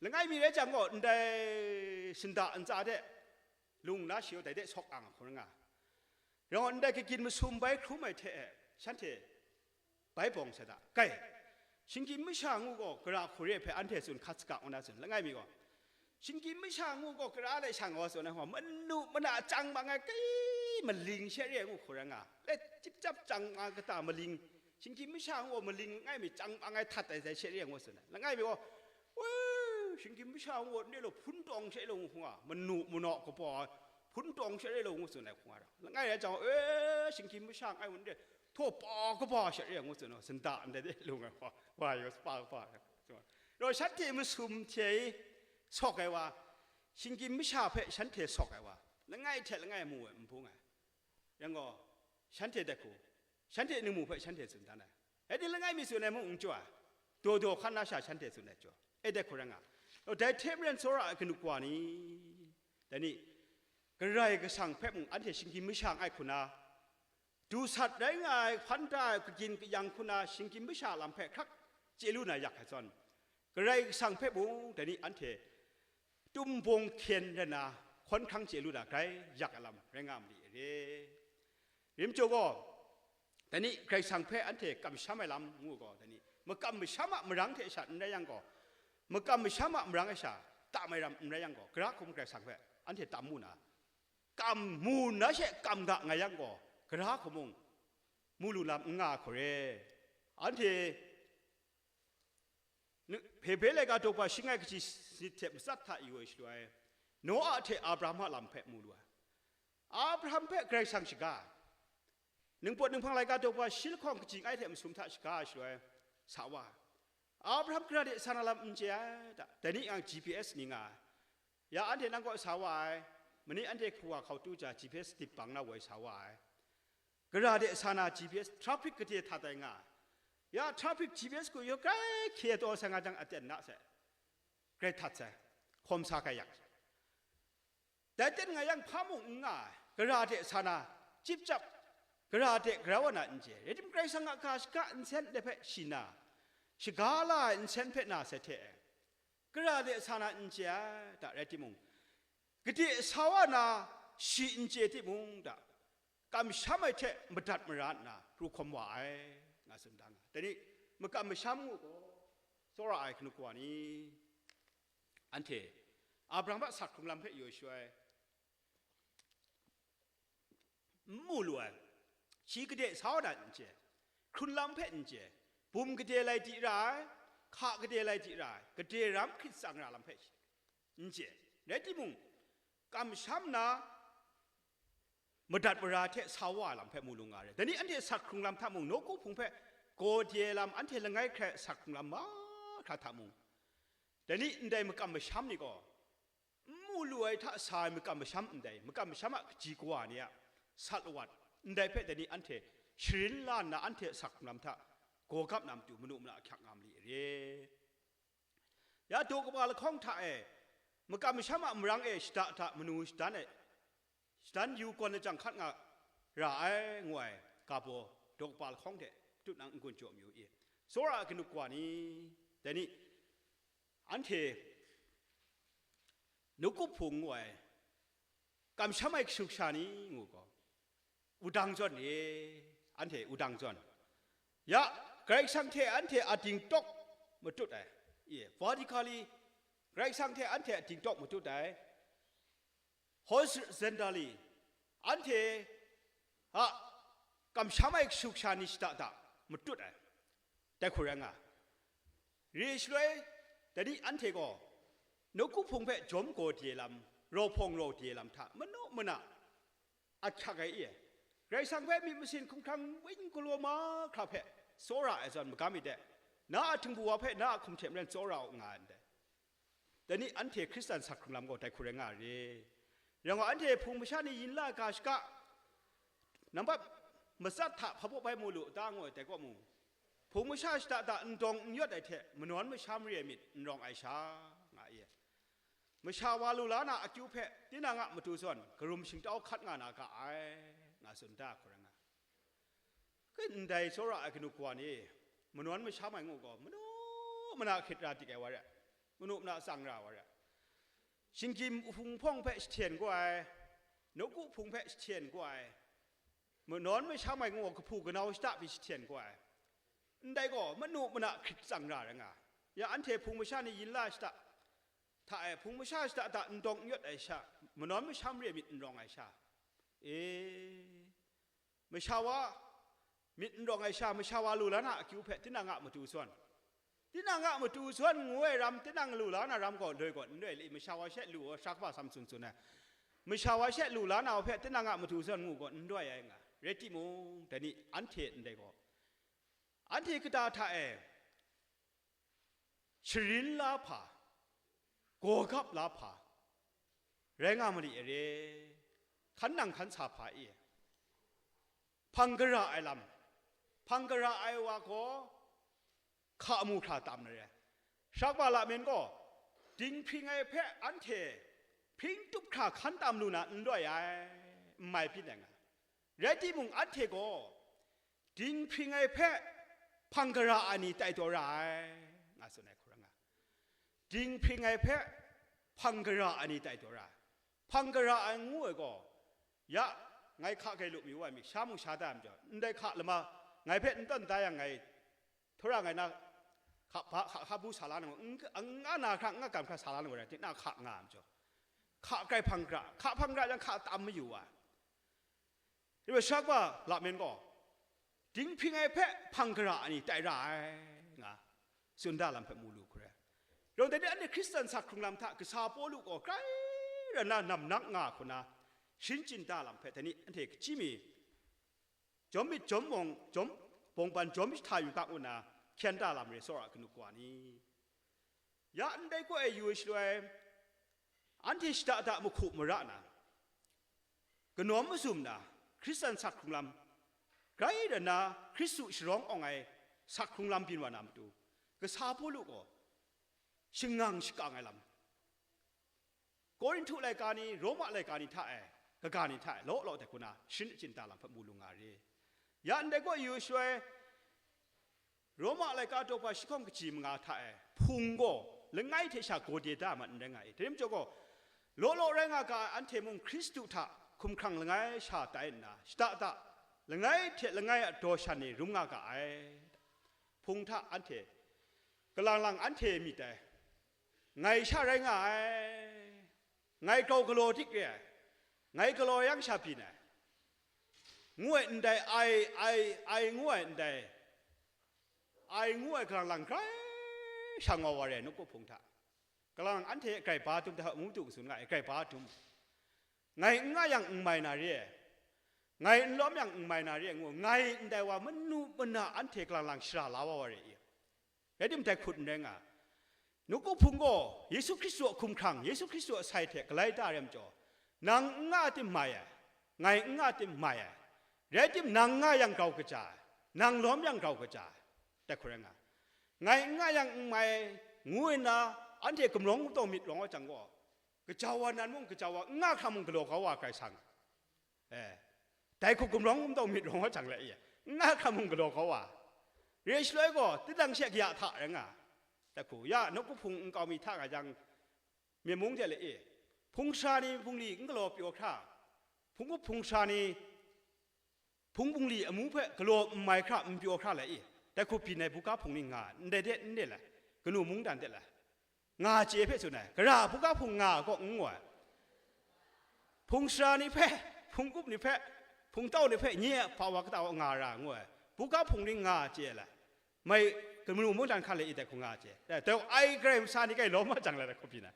Langai mi rai jang gaw, ndai shinda ntsa de lung na shi gaw dai de sawk ang hkun nga. Rai gaw, ndai kagyin masum bai hkrum ai hte e, shanhte bai bawng sa da. Kai, shinggyim masha ngu gaw, gara hkuri hpe anhte tsun hkat saga ngu na tsun, langai mi gaw, shinggyim masha ngu gaw, gara lai shang gaw tsun ai hwa, manu mana chyang mang ai, kai, maling she re ai ngu hkuri nga, le, chyip chyap chyang mang ai kata maling, shinggyim masha ngu gaw, maling langai mi chyang mang ai htat ai sai she re ai ngu tsun ai. Langai mi gaw, "Woi, shinggyim masha ngu gaw, ndai law hpun tawng she law ngu hkung a, manu manaw kabaw ai, hpun tawng she re law ngu tsun ai hkung a, langai rai jang, e, shinggyim masha ngai wun de, htaw pa kaba sha re ngu tsun, shinda ndai de lung ai wa, wa yaw sapa kaba, rau shanhte masum hte sawk ai wa, shinggyim masha hpe shanhte sawk ai wa, langai hte langai mu ai n bung ai. Yang gaw, shanhte dai hku, shanhte ningmu hpe shanhte tsun dan ai. Rai di, langai mi tsun ai mung n chyaw ai, daw daw hkan na sha shanhte tsun ai chyaw, e dai hku rai nga. Dai hte maren tsawra ai kanu wa ni, dai ni, Karai Kasang hpe mung anhte shinggyim masha n ai hku na, du sat rai nga ai hpan da ai kagyin kayang hku na shinggyim masha lam hpe hkrak chye lu na yak ai zawn, Karai Kasang hpe mung dai ni anhte tumbawng hkyen rai na, hkawn hkrang chye lu na grai yak ai lam rai nga ma li re. Rim jaw gaw, dai ni Karai Kasang hpe anhte kamsham ai lam ngu gaw, dai ni makam masham a marang hte sha n rai yang gaw, makam masham a marang e sha tam ai ram n rai yang gaw, gara hkum Karai Kasang hpe anhte tam mu na, kam mu na she kam ga nga yang gaw, gara hkum mung mu lu lam n nga hkore. Anhte Hpe laika daw pa shi ngai kaji sanit hte matsat hta yu ai shaloi, Noa hte Abraham a lam hpe mu lu ai. Abraham hpe Karai Kasang shaga ai. Ningpawt ninghpang laika daw pa shi lahkawng kaji ngai hte masum hta shaga ai shaloi, sa wa ai. Abraham gara de sa na lam n chye ai da, dai ni ang G P S ni nga ai. Ya anhte nang kaw sa wa ai, mani anhte hkawa hkau tu ja G P S dip bang na woi sa wa ai. Gara de sa na G P S, traffic gade hta tai nga ai. Ya traffic G P S ku yaw grai hkye taw sai nga jang aten na sai, grai htat sai, hkawm sa kai yak. Dai ten nga yang hpa mung n nga ai, gara de sa na, cip cap, gara de grau wa na n chye, rai tim Karai Kasang a ga shaga nsen de hpe shi na, shaga la ai nsen hpe na sai hte e, gara de sa na n chye ai, da rai timung, gade sa wa na shi n chye timung, da kamsham ai hte madat mara nna pru hkawm wa ai, nga tsun da nga. Dai ni, makam masham ngu gaw, tsawra ai kanu kawa ni, anhte Abraham a sak hkrung lam hpe yaw shaloi, n mu lu ai, shi gade sa wa na n chye, hkrun lam hpe n chye, bum gade lai di ra ai, hka gade lai di ra ai, gade ram hkrit tsang ra lam hpe n chye, rai timung, kamsham na, madat mara hte sa wa ai lam hpe mu lu nga re. Dai ni anhte sak hkrung lam hta mung, nawku hpung hpe gaw de ai lam, anhte langai hkrai sak hkrung lam mahkra hta mung, dai ni ndai makam masham ni gaw, n mu lu ai hta sa ai makam masham ndai, makam masham a kaji kawa ni a sat lawat ndai hpe dai ni anhte sharin la nna, anhte sak hkrung lam hta gaw gap na matu manu mana ahkyak nga ma li re. Ya daw kaba lahkawng hta e, makam masham a marang e shada hta manu shadan ai, shadan yu gawn lajang hkat nga ra ai, ngu ai ga baw, daw kaba lahkawng hte tut nang n-gun jaw mayu i? Tsawra ai kanu kawa ni, dai ni, anhte nawku hpung ngu ai, kamsham ai kashu kasha ni ngu gaw, wudang zawn ni, anhte wudang zawn. Ya, Karai Kasang hte anhte a dingtawk matut ai, ye, vertically, Karai Kasang hte anhte a dingtawk matut ai, horizontally, anhte a kamsham ai kashu kasha ni shada da matut ai, dai hku rai nga. Re shaloi, dai ni anhte gaw nawku hpung hpe jawm gaw de lam, rawhpawng raw de lam hta manu mana ahkyak ai i? Karai Kasang hpe myit masin hkumhkrang wun galaw mahkra hpe tsawra ai zawn magam mi de, na a htingbu wa hpe na a hkum hte maren tsawra u nga ai ndai. Dai ni anhte Hkristan sak hkrung lam gaw dai hku rai nga re. Rai nga, anhte hpung masha ni yin la ga shaga, nambat matsat hta hpa baw bai mu lu ta ngu ai dai kaw mung, hpung masha shada da n dawng n yawt ai hte manawn masha mare ai myit n rawng ai sha, nga i? masha wa lu la na akyu hpe tinang a matu zawn karum shingtau hkat nga na ga ai, nga tsun da hku rai nga. Ndai tsawra ai kanu kawa ni, manawn masham ai ngu gaw, manu mana hkrit ra dik ai wa re, manu mana tsang ra wa re, shinggyim hpung hpawng hpe jahten gaw ai, nawku hpung hpe jahten gaw ai, manawn masham ai ngu gaw, kahpu kanau shata pyi jahten gaw ai. Ndai gaw, manu mana hkrit tsang ra rai nga. Ya anhte hpung masha ni yin la shata, hta e, hpung masha shata hta n dawng n yawt ai sha, manawn masham re myit n rawng ai sha, e, masha wa myit n rawng ai sha, masha wa lu la na akyu hpe tinang a matu zawn, tinang a matu zawn ngu ai ram, tinang lu la na ram gaw loi gaw n loi le, masha wa she lu ai, sara kaba sam tsun tsun ai, masha wa she lu la na hpe tinang a matu zawn ngu gaw n loi ai nga. Rai timung, dai ni anhte ndai gaw, anhte kata hta e sharin la hpa, gawgap la hpa rai nga ma li e re, hkan nang hkan sa hpa e, hpang gara ai lam, hpang gara ai wa gaw hka mu hkra tam na re. Sara kaba lamen gaw, dinghpring ai hpe anhte hpring tup hkra hkan tam lu na n loi ai, n mai byin ai nga. Rai timung, anhte gaw dinghpring ai hpe hpang gara ai ni tai taw ra ai, nga tsun ai hku rai nga. Dinghpring ai hpe hpang gara ai ni tai taw ra ai. Hpang gara ai ngu ai gaw, ya, ngai hka grai lu mi wa mi, sha mung sha da ai majaw, ndai hka lama ngai hpe n tawn da yang, ngai htura ngai na hka hpa, hka hka bu sa la na, n, n nga na hkra, n nga gam hkra sa la na, rai, tinang hka nga ai majaw, hka grai hpang gara, hka hpang gara yang hka tam mayu wa. Rai, sara kaba lamen gaw, dinghpring ai hpe hpang gara ai ni tai ra ai, nga tsun da lam hpe mu lu hku rai. Rawng dai ni, anhte Hkristan sak hkrung lam hta kasa Pawlu gaw grai ran na nam nak nga hku na, shin chyin da lam hpe dai ni anhte hkying mi, jawm myit jawm mawng, jawm bawng ban jawm jahta yu ga ngu na, hkyen da lam re, tsawra kanu kawa ni. Ya ndai gaw e yu ai shaloi, anhte shada da mahku mara na, kanawm mazum na, Hkristan sak hkrung lam, grai ran na Hkristu sharawng awng ai sak hkrung lam byin wa na matu, kasa Pawlu gaw shangang shakang ai lam, Korinhtu laika ni, Roma laika ni hta e, kaga ni hta e, law law de hku na, shin chyin da lam hpe mu lu nga re. Ya ndai gaw yu ai shaloi, Roma laika daw hpa shi hkawng kaji manga hta e, hpung gaw langai hte sha gawde da ai mat n rai nga i. Dai rai majaw gaw, law law rai nga ga ai anhte mung Hkristu hta hkumhkrang langai sha tai nna, shada da langai hte langai a daw shan ni rum nga ga ai. Hpung hta anhte, kalang lang anhte myit dai, ngai sha rai nga ai, ngai grau galaw dik re ai, ngai galaw yang sha byin ai, ngu ai ndai, ai, ai, ai ngu ai ndai, ai ngu ai kalang lang grai sha ngau wa re ai, nawku hpung hta. Kalang lang anhte grai ba dum hta, ngu du tsun nga ai, grai ba dum. Ngai n nga yang n mai na re ai, ngai n lawm yang n mai na re ai, ngu, ngai ndai wa manu mana anhte kalang lang shara la wa wa re i. Rai tim, dai hkut n rai nga. Nawku hpung gaw Yesu Hkristu a hkumhkrang, Yesu Hkristu a sai hte galai da re ai majaw, nang n nga tim mai ai, ngai n nga tim mai ai, rai tim, nang nga yang grau kaja ai, nang lawm yang grau kaja ai, dai hku rai nga. Ngai n nga yang n mai ai, ngu nna, anhte gumrawng gumtawng myit rawng wa jang gaw, kajau wa nan mung, kajau wa n nga hkra mung galaw kau wa Karai Kasang. E, dai hku gumrawng gumtawng myit rawng wa jang le, e, n nga hkra mung galaw kau wa. Re ai shaloi gaw, tinang she kaya hta rai nga. Dai hku, ya, nawku hpung nkau mi hta nga jang, myen mung de le, e, hpung sara ni bungli n galaw pyaw hkra, hpung up hpung sara ni hpung bungli amu hpe galaw n mai hkra, n pyaw hkra le, e, dai hku byin ai buga hpung ni nga, ndai de n de le, kanu mungdan de le, nga chye hpe tsun ai, gara buga hpung nga gaw n ngu ai. Hpung sara ni hpe, hpung up ni hpe, hpung tau ni hpe, nye a hpa wa kata wa nga ra ngu ai, buga hpung ni nga chye ai le, mai, kanu mungdan hkan le, i dai hku nga chye ai. Dai, dai ai Karai Kasang ni kai lawm wa jang le, dai hku byin ai.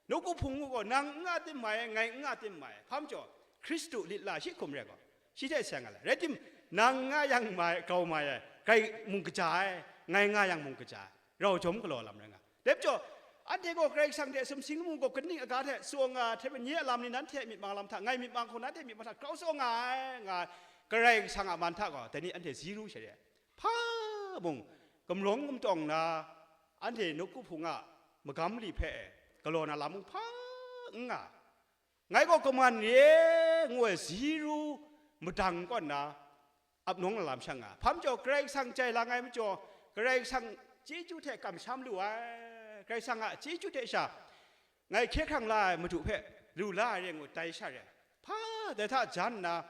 Nawku hpung ngu gaw, nang n nga tim mai ai, ngai n nga tim mai ai. Hpa majaw, Hkristu lit la shi hkum re gaw, shi hte seng ai le. Rai tim, nang nga yang mai, grau mai ai, grai mung kaja ai, ngai nga yang mung kaja ai, rau jawm galaw lam rai nga. Dai majaw, anhte gaw Karai Kasang hte sumsing lamu gaw kaning aga hte tsaw nga ai hte maren, nye a lam ni nanhte myit mang lam hta, ngai myit mang hku nanhte myit mang hta grau tsaw nga ai, nga ai, Karai Kasang a man hta gaw, dai ni anhte zero sha re ai. Hpa mung, gumrawng gumtawng na, anhte nawku hpung a magam mali hpe galaw na lam mung hpa n nga. Ngai gaw kaman re ngu ai zero madang kaw nna ap nawng na lam shang nga. Hpa majaw Karai Kasang jai lang ai majaw, Karai Kasang chyeju hte kamsham lu ai, Karai Kasang a chyeju hte sha ngai hkye hkrang la ai Madu hpe lu la ai re ngu dai sha re ai. Hpa dai hta jan nna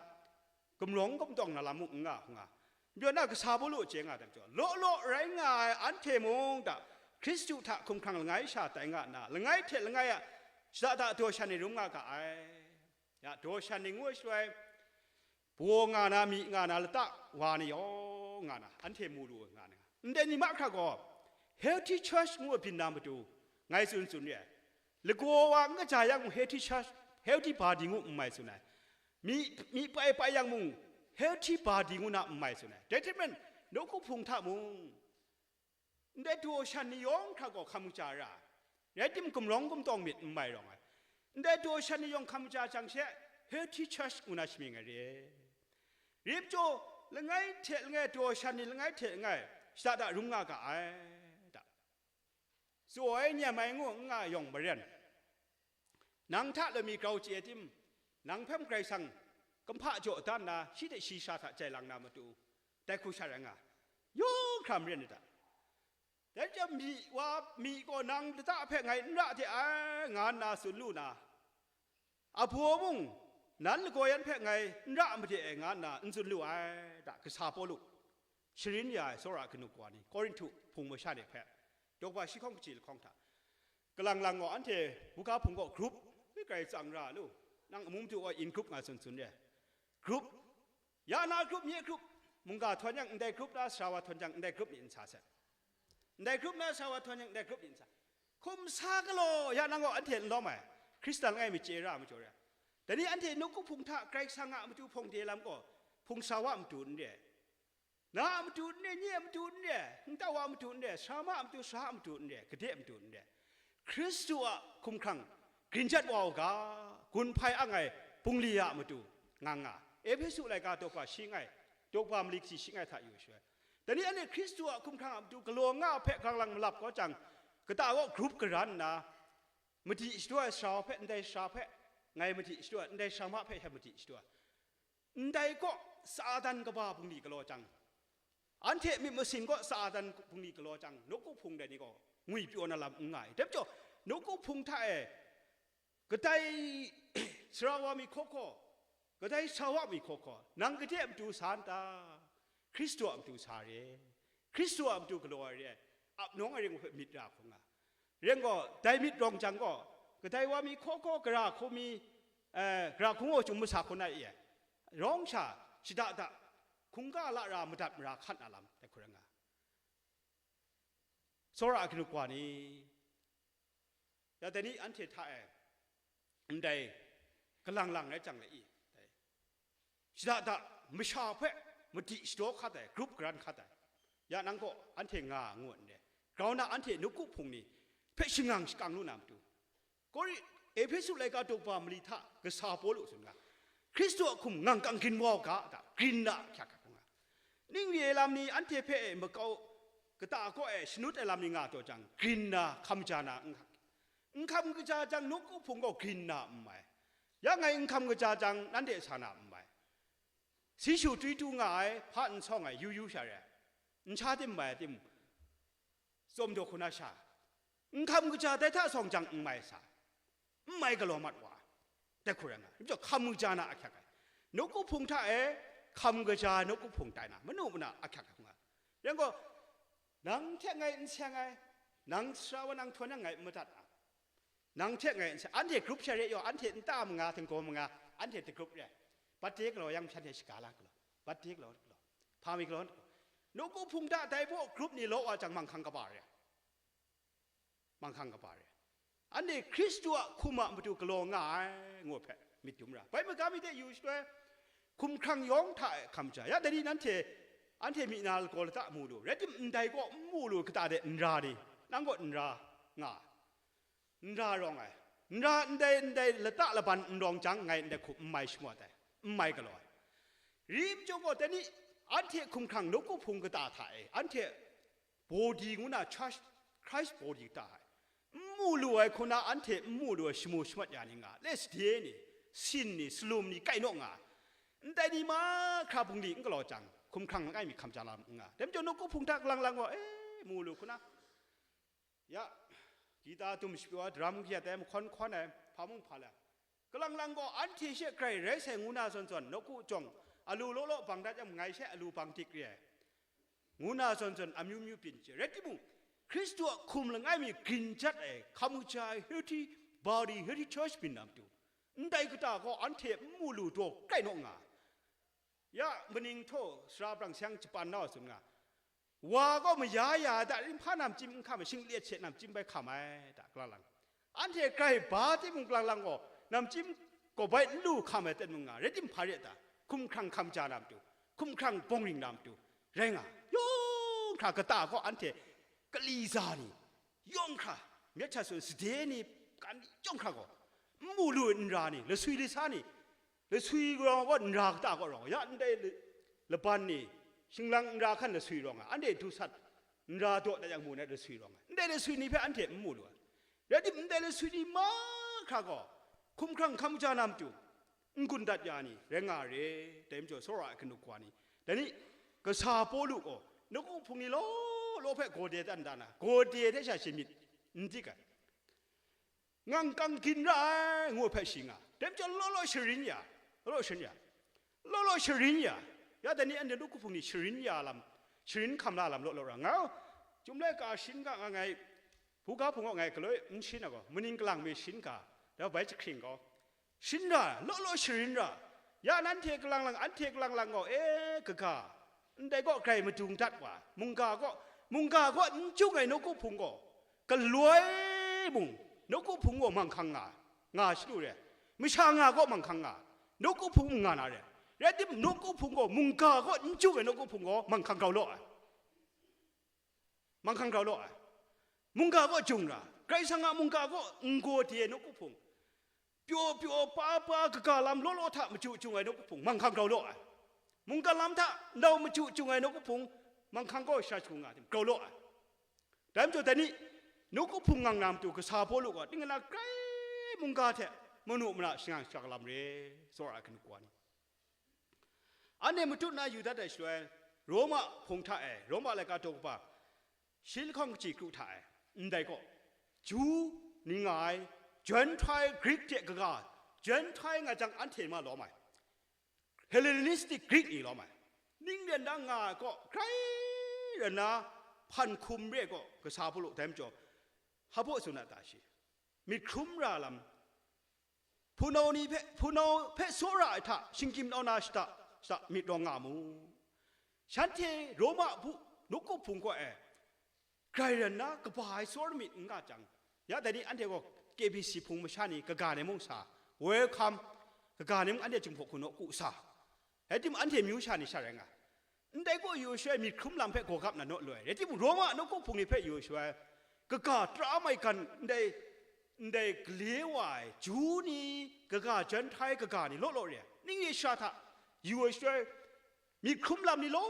gumrawng gumtawng na lam mung n nga, n nga. Majaw na kasa Pawlu chye nga dai majaw, law law rai nga ai anhte mung ta Hkristu hta hkumhkrang langai sha tai nga nna, langai hte langai a shada da daw shan ni rum nga ga ai. Ya, daw shan ni ngu ai shaloi, baw nga na, myi nga na, lata wa ni yawng nga na, anhte mu lu nga na. Ndai ni mahkra gaw, healthy church ngu ai byin na matu, ngai tsun tsun re ai. Lagaw wa n kaja yang mung healthy church, healthy body ngu n mai tsun ai. Myi, myi pai pai yang mung, healthy body ngu na n mai tsun ai. Dai hte maren, nawku hpung hta mung, ndai daw shan ni yawng hkra gaw hkam kaja ra ai. Rai tim, gumrawng gumtawng myit n mai rawng ai. Ndai daw shan ni yawng hkam kaja jang she, healthy church ngu na shamying ai re. Rim jaw, langai hte langai daw shan ni langai hte langai, shada da rum nga ga ai, da. Tsaw ai, nyam ai ngu n nga yawng maren, nang hta lami grau chye ai tim, nang hpe Karai Kasang kumhpa jaw dan nna, shi hte shi sha hta jai lang na matu, dai hku sha rai nga, yawng hkra maren ai ta. Dai chyam myi wa, myi gaw nang lata hpe ngai n ra de ai, nga nna tsun lu na, abaw mung, nan lagaw yan hpe ngai n ra made ai, nga nna n tsun lu ai, da, kasa Pawlu, sharin ya ai tsawra kanu kawa ni, Korinhtu hpung masha ni hpe, daw ba shi hkawng kaji lahkawng hta, kalang lang gaw anhte buga hpung gaw group, wi, grai tsang ra lu, nang amu madu gaw in group nga tsun tsun re, group, ya na group, nye group, mungga htawn yang ndai group na, sara wa htawn yang ndai group ni n sa sai. Ndai group na, sara wa htawn yang ndai group ni n sa. Hkum sa galaw, ya nang gaw anhte n lawm ai, Hkristan langai mi chye ra ai majaw re. Dai ni anhte nawku hpung hta Karai Kasang a matu hpawng de lam gaw, hpung sara wa a matu n re ai. Na a matu n re, nye a matu n re, nta wa a matu n re, sara ma a matu, sara a matu n re, gade a matu n re. Hkristu a hkumhkrang grin jat wa u ga, gun hpai ang ai bungli a matu nga nga. Ehpesu laika daw ba shi ngai, daw ba mali kaji shi ngai hta yu shaloi, dai ni anhte Hkristu a hkumhkrang a matu galaw nga hpe grang lang malap kau jang, kata gaw grup garan nna, madi shadaw ai sara hpe ndai sara hpe ngai madi shadaw ai, ndai sara ma hpe hkyen madi shadaw ai. Ndai kaw Satan kaba bungli galaw jang, anhte myit masin kaw Satan bungli galaw jang, nawku hpung dai ni gaw ngwi pyaw na lam n nga ai. Dai majaw, nawku hpung hta e kadai sara wa mi hkaw hkaw, kadai sara wa mi hkaw hkaw, nang gade a matu sa n ta? Hkristu a matu sa re, Hkristu a matu galaw ai re, ap nawng ai ring hpe myit ra hkrum nga. Ring gaw, dai myit rawng jang gaw, kadai wa mi hkaw hkaw, gara hkaw mi, eh, gara hkungga chyum masa hkaw na i ai. Rawng sha, shada da, hkungga lara madat mara hkat na lam, dai hku rai nga. Tsawra a kanu kawa ni, ya dai ni anhte hta e, ndai galang lang rai jang le i, dai shada da, masha hpe madi shadaw hkat ai, grup garan hkat ai, ya nang gaw anhte nga ngu n re, grau na anhte nawku hpung ni hpe shangang shakang lu na matu, Kori, Ehpesu laika daw ba mali hta kasa Pawlu tsun nga, Hkristu a hkum ngang kang grin wa u ga, da, grin na ahkyak hkak nga. Ning re ai lam ni anhte hpe e makau kata kaw e shanut ai lam ni nga taw jang, grin na, hkam ja na, n hkam, n hkam kaja jang, nawku hpung gaw grin na n mai. Ya ngai n hkam kaja jang, nanhte sa na n mai. Si shu twi tu nga ai, hpa n sawng ai, yu yu sha re ai, n sha tim mai ai tim, tsawm daw hku na sha, n hkam kaja dai hta sawng jang n mai sa, n mai galaw mat wa, dai hku rai nga, majaw hkam kaja na ahkyak ai, nawku hpung hta e hkam kaja nawku hpung tai na, manu mana ahkyak ai hku nga. Rai gaw, nang hte ngai n seng ai, nang sara wa nang htawn yang ngai n madat a, nang hte ngai n seng, anhte grup sha re yaw, anhte nta manga, htinggaw manga, anhte dagrup re ai, bat de galaw yang shanhte shaga la galaw, bat de galaw galaw, hpa mi galaw galaw, nawku hpung hta dai baw grup ni law wa jang, manghkang kaba re ai. Manghkang kaba re ai. Anhte Hkristu a hkum a matu galaw nga ai, ngu hpe myit dum ra. Bai magam mi de yu shaloi, hkumhkrang yawng hta e hkam ja. Ya dai ni nanhte, anhte myi na lagaw lata mu lu, rai timung, ndai kaw n mu lu, kata de n ra ni, nang gaw n ra nga ai. N ra rawng ai. N ra ndai, ndai lata laban n rawng jang, ngai ndai hkum n mai shamawt ai, n mai galaw ai. Rim chyawm gaw, dai ni anhte hkumhkrang nawku hpung kata hta e, anhte body ngu na church, Christ body kata ai. N mu lu ai hku na anhte n mu lu ai shamu shamat ya ni nga, le sade ni, sin ni, salum ni kai naw nga, ndai ni mahkra bungli n galaw jang, hkumhkrang langai mi hkam ja lam n nga. Dai majaw nawku hpung hta kalang lang gaw, e, mu lu hku na, ya, gita dum shapyaw ai, daram kayat ai, mahkawn hkawn ai, hpa mung hpa la, kalang lang gaw anhte she grai rai sai ngu na zawn zawn, nawku jawng alu law law bang dat yang, ngai she alu bang dik re ai, ngu na zawn zawn amyu myu byin chye. Rai timung, Hkristu a hkum langai mi grin jat ai, hkam kaja ai, healthy body, healthy church byin na matu, ndai kata gaw anhte n mu lu daw kai naw nga. Ya, maning htaw sara brang sayang japan na wa tsun nga, wa gaw maya ya da, ringhpa namchyim n hkam ai, shinglet she namchyim bai hkam ai da, kalang lang. Anhte grai ba timung kalang lang gaw, namchyim gaw bai n lu hkam ai ten mung nga, rai timung hpa re ai ta? Hkumhkrang hkam ja na matu, hkumhkrang bawng ring na matu, rai nga. Yawng hkra kata gaw anhte kali za ni, yawng hkra, myit sha tsun sade ni, kan ni yawng hkra gaw, n mu lu n ra ni, lasui lasa ni, lasui rawng gaw n ra kata gaw rawng, ya ndai laban ni, shinglang n ra hkan lasui rawng ai, anhte du sat n ra daw dat yang mu na lasui rawng ai, ndai lasui ni hpe anhte n mu lu ai. Rai timung, ndai lasui ni mahkra gaw hkumhkrang hkam ja na matu, n gun dat ya ni rai nga re, dai majaw tsawra ai kanu kawa ni, dai ni, kasa Pawlu gaw nawku hpung ni law law hpe gawde dan dan ai, gawde hte sha shi myit n dik ai, ngang kang gin ra ai, ngu ai hpe shi nga, dai majaw law law sharin ya, law law sharin ya, law law sharin ya, ya dai ni anhte nawku hpung ni sharin ya lam, sharin hkam la lam law law ra nga, Chyum laika shin ga nga ngai, buga hpung gaw ngai galoi n shin ai gaw, maning kalang mi shin ga, dai bai jahkring gaw, shin ra, law law sharin ra, ya nanhte kalang lang, anhte kalang lang gaw, e, kaga, ndai gaw grai madung dat wa, mungga gaw, mungga gaw n jung ai nawku hpung gaw, galoi mung, nawku hpung gaw manghkang nga, nga shadu re, masha nga gaw manghkang nga, nawku hpung n nga na re, rai timung, nawku hpung gaw, mungga gaw n jung ai nawku hpung gaw manghkang grau law ai. Manghkang grau law ai. Mungga gaw jung ra, Karai Kasang a mungga gaw n gawde ai nawku hpung, pyaw pyaw pa pa kaga lam law law hta machyu chyung ai nawku hpung, manghkang grau law ai. Mungga lam hta nau machyu chyung ai nawku hpung, manghkang gaw sha shagu nga tim grau law ai. Dai majaw dai ni, nawku hpung ngang na matu kasa Pawlu gaw, ning na grai mungga hte manu mara shangang shak lam re, tsawra ai kanu kawa ni. Anhte matut na yu dat ai shaloi, Roma hpung hta e, Roma laika daw kaba, shi lahkawng kaji kru hta e, ndai gaw, Ju ni nga ai, Gentile Greek hte kaga, Gentile nga jang anhte ma lawm ai, Hellenistic Greek ni lawm ai, ning ren na nga ai gaw, grai ren na hpan hkum re ai gaw, kasa Pawlu dai majaw, hpabaw tsun a ta shi? Myit hkrum ra lam, hpunau ni hpe, hpunau hpe tsawra ai hta, shinggyim nau na shada, shada myit rawng nga mu. Shanhte Roma bu, nawku hpung kaw e, grai ran na kaba ai tsawra myit n nga jang, ya dai ni anhte gaw K B C hpung masha ni kaga ni mung sa, welcome, kaga ni mung anhte Jinghpaw hku nawku sa, rai timung, anhte amyu sha ni sha rai nga. Ndai gaw yu ai shaloi myit hkrum lam hpe gawgap na naw loi, rai timung, Roma nawku hpung ni hpe yu ai shaloi, kaga tara maigan ndai, ndai gale wa ai Ju ni kaga, Gentile kaga ni law law re ai, ning re sha hta yu ai shaloi, myit hkrum lam ni law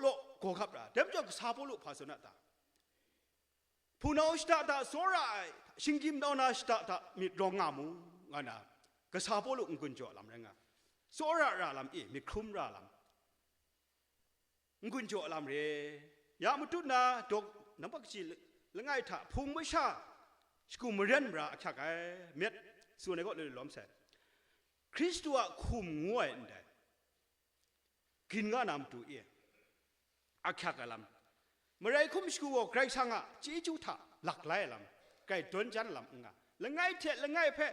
law gawgap ra. Dai majaw kasa Pawlu hpa tsun a ta? Hpunau shada hta tsawra ai, shinggyim nau na shada hta myit rawng nga mu, nga na, kasa Pawlu n-gun jaw lam rai nga, tsawra ra lam e, myit hkrum ra lam, n-gun jaw lam re. Ya matut na dawk nampat kaji langai hta hpung masha shagu maren mara ahkyak ai, myit tsun ai gaw lawm sai. Hkristu a hkum ngu ai ndai, grin nga na matu e, ahkyak ai lam, marai hkum shagu gaw Karai Kasang a chyeju hta lak lai ai lam, grai dawn jan lam n nga, langai hte langai hpe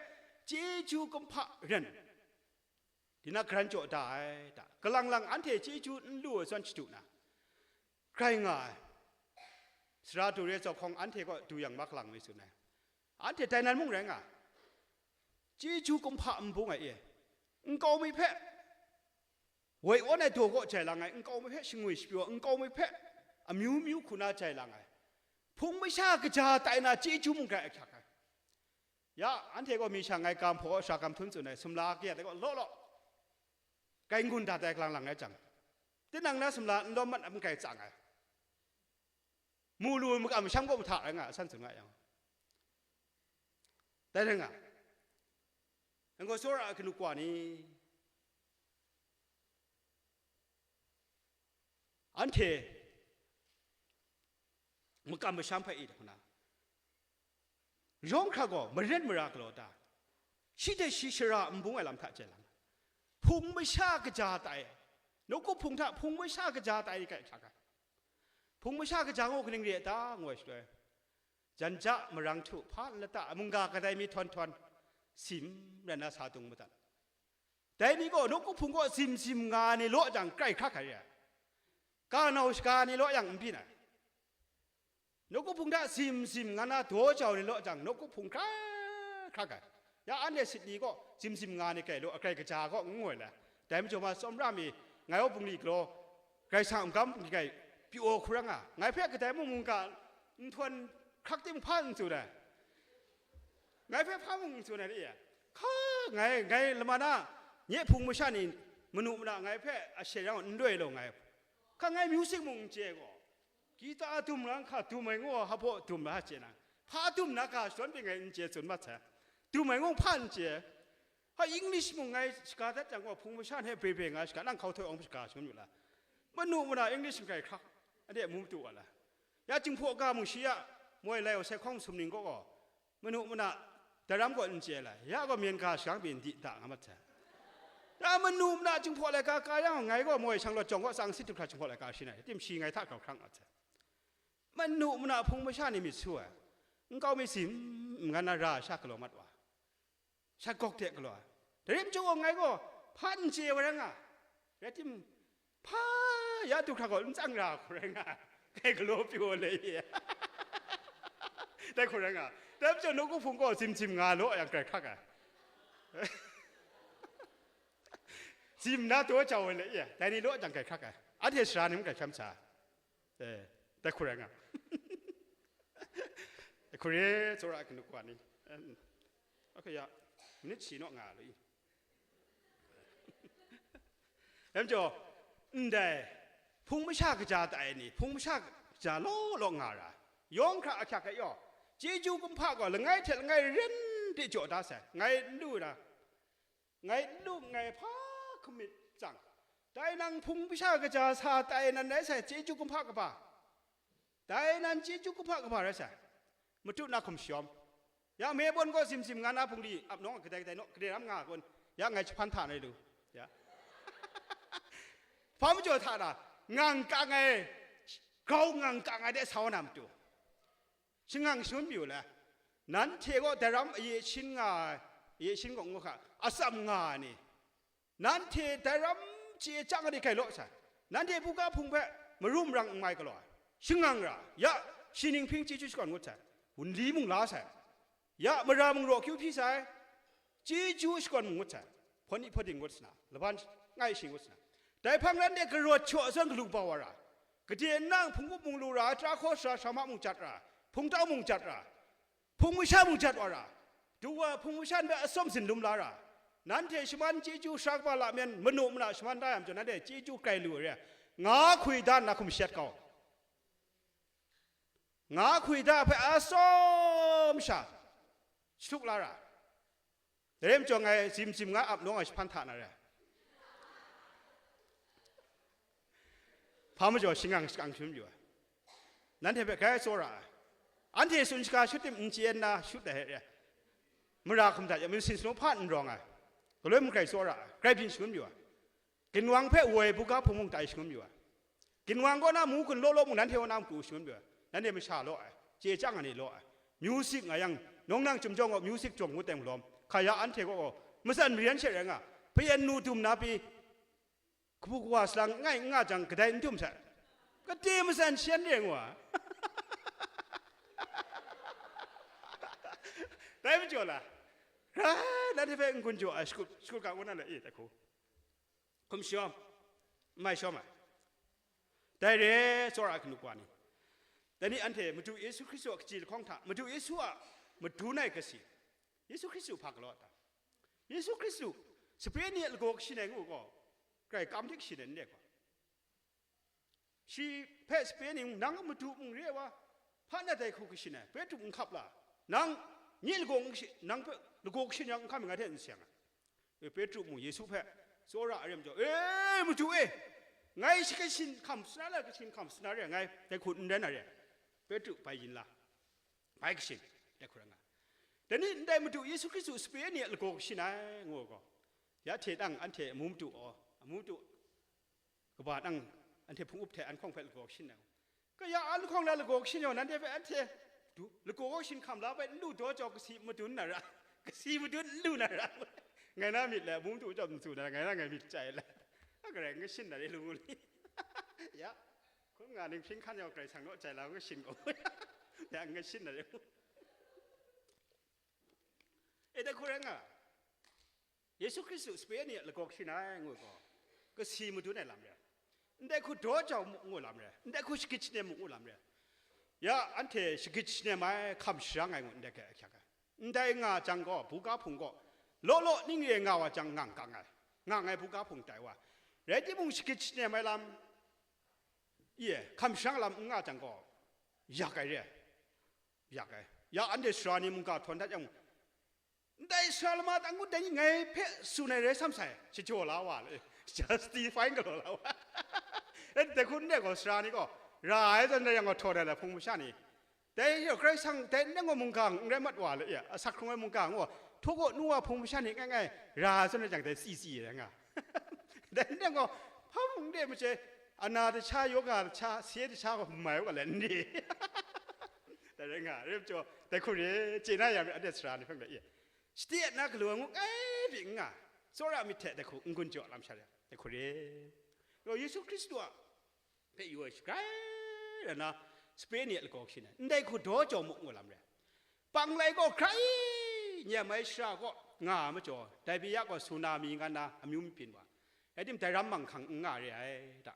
chyeju kumhpa ren, di na garan jaw da ai ta, kalang lang anhte chyeju n lu ai zawn shadu na, grai nga ai, sara du re zau hkawng anhte kaw du yang mahkalang mi tsun ai, anhte dai nan mung rai nga, chyeju kumhpa n bung ai e, nkau mi hpe woi awn ai daw kaw jai lang ai, nkau mi hpe shangwi shapyaw, nkau mi hpe amyu myu hku na jai lang ai, hpung masha kaja tai na chyeju mung grai ahkyak ai. Ya, anhte gaw mi sha ngai gam hpaw sha gam htum tsun ai, sumla kayat ai gaw law law, grai n-gun dat ai kalang lang rai jang, tinang na sumla n lawm mat n grai tsang ai, mu lu makam masham gaw mahta rai nga ai, san tsun nga yang, Dai rai nga, nang gaw tsawra ai kanu wa ni, anhte makam masham hpe i hku na, yawng hkra gaw maren mara galaw ta, shi hte shi shara n bung ai lam hta chye lang, hpung masha kaja tai, nawku hpung hta hpung masha kaja tai ni kai hkrak ai. Hpung masha kaja ngu kaning re a ta, ngu ai shaloi, jan ja marang htu hpa n lata ai mungga kadai mi htawn htawn, sim rai nna sa dung madat. Dai ni gaw nawku hpung kaw sim sim nga ni law jang, krai hkrak ai re ai. Ka nau shaga ni law yang n byin ai. Nawku hpung hta sim sim nga na daw jau ni law jang, nawku hpung hkra hkrak ai. Ya anhte sit ni gaw sim sim nga ni grai law, agrai kaja gaw n ngoi le. Dai majaw ma, tsawmra mi, ngai wa bungli galaw, Karai Kasang a magam bungli grai pyaw hku ra nga, ngai hpe kadai mung mungga nhtawm hkrak tim hpa n tsun ai. Ngai hpe hpa mung n tsun ai re ai. Hka, ngai, ngai lama na, nye hpung masha ni manu mana ngai hpe ashe yang n loi law ngai. Hka, ngai music mung n chye gaw, gita dum ra, hka dum ai ngu, hpa dum ra chye na, hpa dum na ga shadawn pyi ngai n chye tsun mat sai. Dum ai ngu hpa n chye. Ha, English mung ngai shaga dat jang gaw, hpung masha hte bebe nga shaga, nang hkau htoi awng shaga shangun yu la. Manu mana English n grai hkrak, anhte mu matu wa la. Ya Jinghpaw ga mung shi ya, moi lai wa sai hkawng sum ning gaw gaw, manu mana daram gaw n chye la, ya gaw myen ga shang pyi n di da nga mat sai. Ya manu mana Jinghpaw laika ka yang, ngai gaw moi shang lawt jawng gaw tsang sit du hkra Jinghpaw laika shi na, tim shi ngai hta grau hkrang mat sai. Manu mana hpung masha ni myit su ai, nkau mi sim, n-, ngan na ra sha galaw mat wa, shat gawk de galaw ai. Dai rai majaw gaw, ngai gaw hpa n chye wa rai nga, rai tim, hpa ya du hkra gaw n tsang ra hku rai nga, dai galaw pyaw le ye. Dai hku rai nga, dai majaw nawku hpung gaw sim sim nga law yang, grai hkrak ai. Sim na daw jau ai le ye, dai ni law jang, grai hkrak ai. Anhte sara ni mung grai hkram sa. Eh, dai hku rai nga. Dai hku re, tsawra ai kanu wa ni. Em, ok, ya, minit shi naw nga lu i. Em jaw, ndai, hpung masha kaja tai ni, hpung masha kaja law law nga ra, yawng hkra ahkyak ai yaw, chyeju kumhpa gaw langai hte langai ren de jaw da sai, ngai n lu na, ngai n lu nngai hpa hkamit tsang, dai nang hpung masha kaja sa tai nan rai sai, chyeju kumhpa kaba, dai nan chyeju kumhpa kaba rai sai, matu na hkum shawm. Ya, Melbourne gaw sim sim nga na bungli ap nawng kadai kadai naw, kadai ram nga kun, ya, ngai jahpan hta na rai lu, ya. Hpa majaw hta na, ngang kang ai, grau ngang kang ai de sa wa na matu, shangang shangun pyi u le. Nanhte gaw dai ram aye shin nga ai, aye shin gaw ngu hka, atsam nga ai ni, nanhte dai ram chye chyang ai ni grai law sai. Nanhte buga hpung hpe marum rang n mai galaw ai, shangang ra, ya, shi ning hpring chyeju shakawn ngut sai, wunli mung la sai, ya, mara mung raw kyu hpyi sai, chyeju shakawn mung ngut sai, hpawni hpawding ngut sa na, laban ngai shi ngut sa na, dai hpang ran de garawt shaw zawn galu bau wa ra, gade nang hpung up mung lu ra, tara hkaw sara sara ma mung jat ra, hpungtau mung jat ra, hpung masha mung jat wa ra, du wa hpung masha hpe atsawm sin lum la ra, nanhte shaman chyeju sara kaba lamyan manu mana shaman da yang majaw, nanhte chyeju grai lu ai re, nga hkwi da nna hkum shat kau, nga hkwi da hpe atsawm sha shatup la ra. Dai rai majaw ngai sim sim nga ap nawng ai jahpan hta na re. Hpa majaw shangang shakang shangun yu ai. Nanhte hpe grai tsawra ai. Anhte tsun shaga shut tim n chye nna shut ai re. Mara hkum hta e, myit sin sanu hpa n rawng ai. Galoi mung grai tsawra ai. Grai byin shangun yu ai. Ginwang hpe woi buga hpung mung tai shangun yu ai. Ginwang kaw na mung kun law law mung nanhte kaw na matu shangun yu ai. Nanhte masha law ai, chye chyang ai ni law ai. Music nga yang, nawng nang chyum jawng gaw music jawng ngut teng lawm. Hka ya anhte kaw gaw, matsan maren she rai nga, payen nu dum na pyi, kabu kawa salang ngai n nga jang, kadai n dum sai. Kade matsan shen re ngu a. Dai majaw la, rai, nanhte hpe n-gun jaw ai, shakut, shakut ga ngu na le, e, dai hku. Hkum shawm, n mai shawm ai. Dai re, tsawra ai kanu wa ni. Dai ni anhte Madu Yesu Hkristu a kaji lahkawng hta, Madu Yesu a madun ai kasi, Yesu Hkristu hpa galaw ta? Yesu Hkristu sape ni a lagaw kashi nai ngu gaw, grai kam hte kashi nai n re gaw. Shi hpe sape ni, nang a madu mung re ai wa, hpa na dai hku kashi nai, Petru n hkap la, nang Nye lagaw n kashi-, nang hpe lagaw kashin yang n hkam ngai hte n seng ai. E, Petru mung Yesu hpe tsawra ai ram jaw, "E, Madu e, ngai shi kashin hkam sara, kashin hkam sara, ngai dai hku n rai na re." Petru bai yin la, bai kashin, dai hku rai nga. Dai ni ndai Madu Yesu Hkristu sape ni a lagaw kashin ai, ngu gaw, ya hte tang anhte amu madu aw, amu madu kaba nang anhte hpung up hte an hkawng hpe lagaw kashin ai. Kaya an hkawng la lagaw kashin yaw, nanhte hpe anhte du, lagaw kashin hkam la bai n lu daw jau, kasi madun na ra, kasi madun n lu na ra. Ngai na myit le, amu madu chyawm n tsu na ra, ngai na ngai myit chyai le. A garai n kashin na re lu ngu li. Ya, hkum nga ning hpring hkan yaw Karai Kasang naw chyai la n kashin gaw. Ya, n kashin na re. E, dai hku rai nga. Yesu Hkristu sape ni a lagaw kashin ai ngu gaw, kasi madun ai lam re. Ndai hku daw jau mu ngu lam re. Ndai hku shagit shanem mu ngu lam re. Ya, anhte shagit shanem ai, hkam sharang ai ngu ndai hte ahkyak ai. Ndai nga jang gaw, buga hpung gaw, law law ning re nga wa jang, ngang kang ai. Ngang ai buga hpung tai wa. Rai timung, shagit shanem ai lam, ye, hkam sharang lam n nga jang gaw, yak ai re. Yak ai. Ya, anhte sara ni mungga htawn dat yang, ndai sara lama ta ngut dai ni ngai hpe tsun ai rai sam sai, shajaw la wa le, justify galaw la wa. E, dai hku n re gaw, sara ni gaw, ra ai zawn rai yang gaw, htawn ai la hpung masha ni, dai yawng Karai Kasang, dai n rai gaw, mungga n rai mat wa le, ya, asak hkrung ai mungga ngu, htaw gaw nu wa hpung masha ni ngai ngai, ra ai zawn rai jang, dai tsi tsi ai nga. Dai n rai gaw, hpa mung de mace, ana dasha, yoga dasha, se dasha gaw n mai wa le n re. Dai rai nga, rai majaw, dai hku re, chye na ya myit, anhte sara ni hpe le, e, shade na galaw ai ngu kai pyi n nga, tsawra myit hte dai hku n gun jaw lam sha re, dai hku re. Rau Yesu Hkristu a hpe yu ai shagrai rai na, sape ni a lagaw kashin ai, ndai hku daw jau mu ngu lam re. Panglai gaw hkrai nyem ai shara kaw nga ai majaw, dai pyi ya gaw, tsunami nga nna amyu mabyin wa, rai tim, dai ram manghkang n nga re ai ta.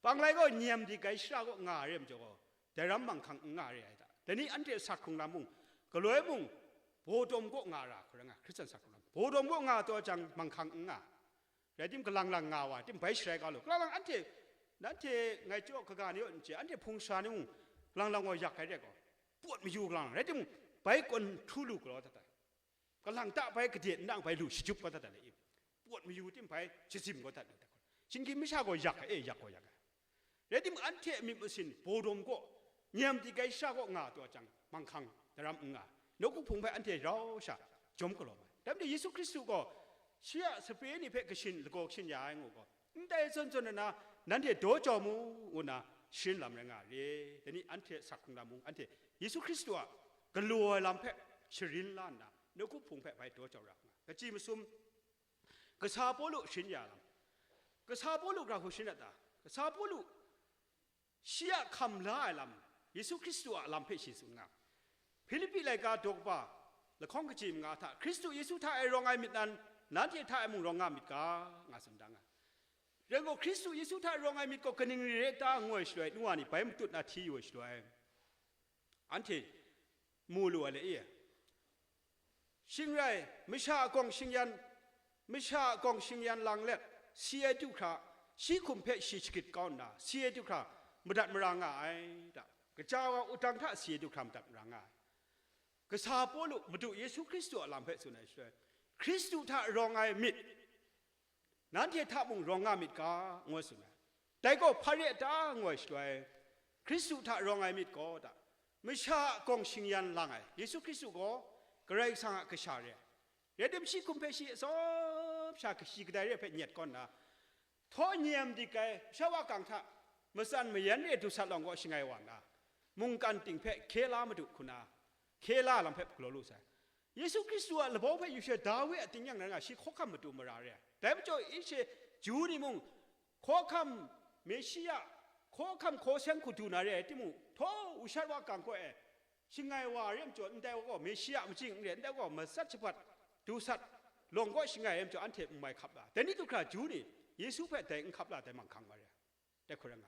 Panglai gaw nyem dik ai shara kaw nga re ai majaw gaw, dai ram manghkang n nga re ai ta. Dai ni anhte asak hkrung lam mung, galoi mung, baw dawm kaw nga ra hku rai nga, Hkristan asak hkrung lam, baw dawm kaw nga taw jang, manghkang n nga. Rai tim, kalang lang nga wa, tim bai sharai ga lu. Kalang lang anhte, nanhte ngai chyaw kaga ni yaw n chye, anhte hpung sara ni mung, kalang lang gaw yak ai re gaw, pawt mayu kalang lang. Rai tim, bai kawn htu lu galaw dat ai. Kalang ta bai gade nang bai lu shajup kau dat ai le, pawt mayu tim bai shazim kau dat ai. Shinggyim masha gaw yak ai, e, yak gaw yak ai. Rai tim, anhte myit masin baw dawm kaw, nyem dik ai shara kaw nga taw jang, manghkang daram n nga, nawku hpung hpe anhte rau sha jawm galaw mai. Dai majaw Yesu Hkristu gaw shi a sape ni hpe kashin, lagaw kashin ya ai ngu gaw, ndai zawn zawn na, nanhte daw jau mu, ngu nna sharin lam rai nga re. Dai ni anhte asak hkrung lam mung, anhte Yesu Hkristu a galaw ai lam hpe sharin la nna, nawku hpung hpe bai daw jau ra nga. Kaji masum, kasa Pawlu sharin ya lam, kasa Pawlu gara hku sharin dat ta? Kasa Pawlu shi a hkam la ai lam, Yesu Hkristu a lam hpe shi tsun nga. Hpilipi laika daw kaba lahkawng kaji manga hta, "Hkristu Yesu hta e rawng ai myit nan, nanhte hta e mung rawng nga myit ga," nga tsun da nga. Rai gaw, Hkristu Yesu hta e rawng ai myit gaw kaning re re ta ngu ai shaloi, nu wa ni bai matut na hti yu ai shaloi, anhte mu lu ai le, e, shing rai, masha a gawng shingyan, masha a gawng shingyan lang let, si ai du hkra, shi hkum hpe shi shagrit kau nna, si ai du hkra madat mara nga ai ta? Kaja wa wudang hta si ai du hkra madat mara nga ai. Kasa Pawlu Madu Yesu Hkristu a lam hpe tsun ai shaloi, "Hkristu hta rawng ai myit, nanhte hta mung rawng nga myit ga," ngu tsun ai. Dai gaw hpa re ta ngu ai shaloi, Hkristu hta rawng ai myit gaw ta, masha a gawng shingyan lang ai Yesu Hkristu gaw Karai Kasang a Kasha re ai. Rai tim, shi hkum hpe shi atsawm sha kashi kadai re ai hpe nyet kaw nna, htaw nyem dik ai masha wa kang hta matsan mayan re ai dusat lawng kaw shangai wa nna, mungkan ting hpe hkye la madu hku na, hkye la lam hpe galaw lu sai. Yesu Hkristu a labau hpe yu she Dawi a tingnyang rai nga, shi hkawhkam matu mara re ai. Dai majaw, ishe Ju ni mung, hkawhkam Meshia, hkawhkam hkaw seng hku du na re ai timung, htaw wushat wa kang kaw e shangai wa re ai majaw, ndai wa gaw Meshia majing n re, ndai wa gaw matsat shabat dusat lawng kaw shangai ai majaw, anhte n mai hkap la. Dai ni du hkra Ju ni Yesu hpe dai n hkap la, dai manghkang wa re ai. Dai hku rai nga.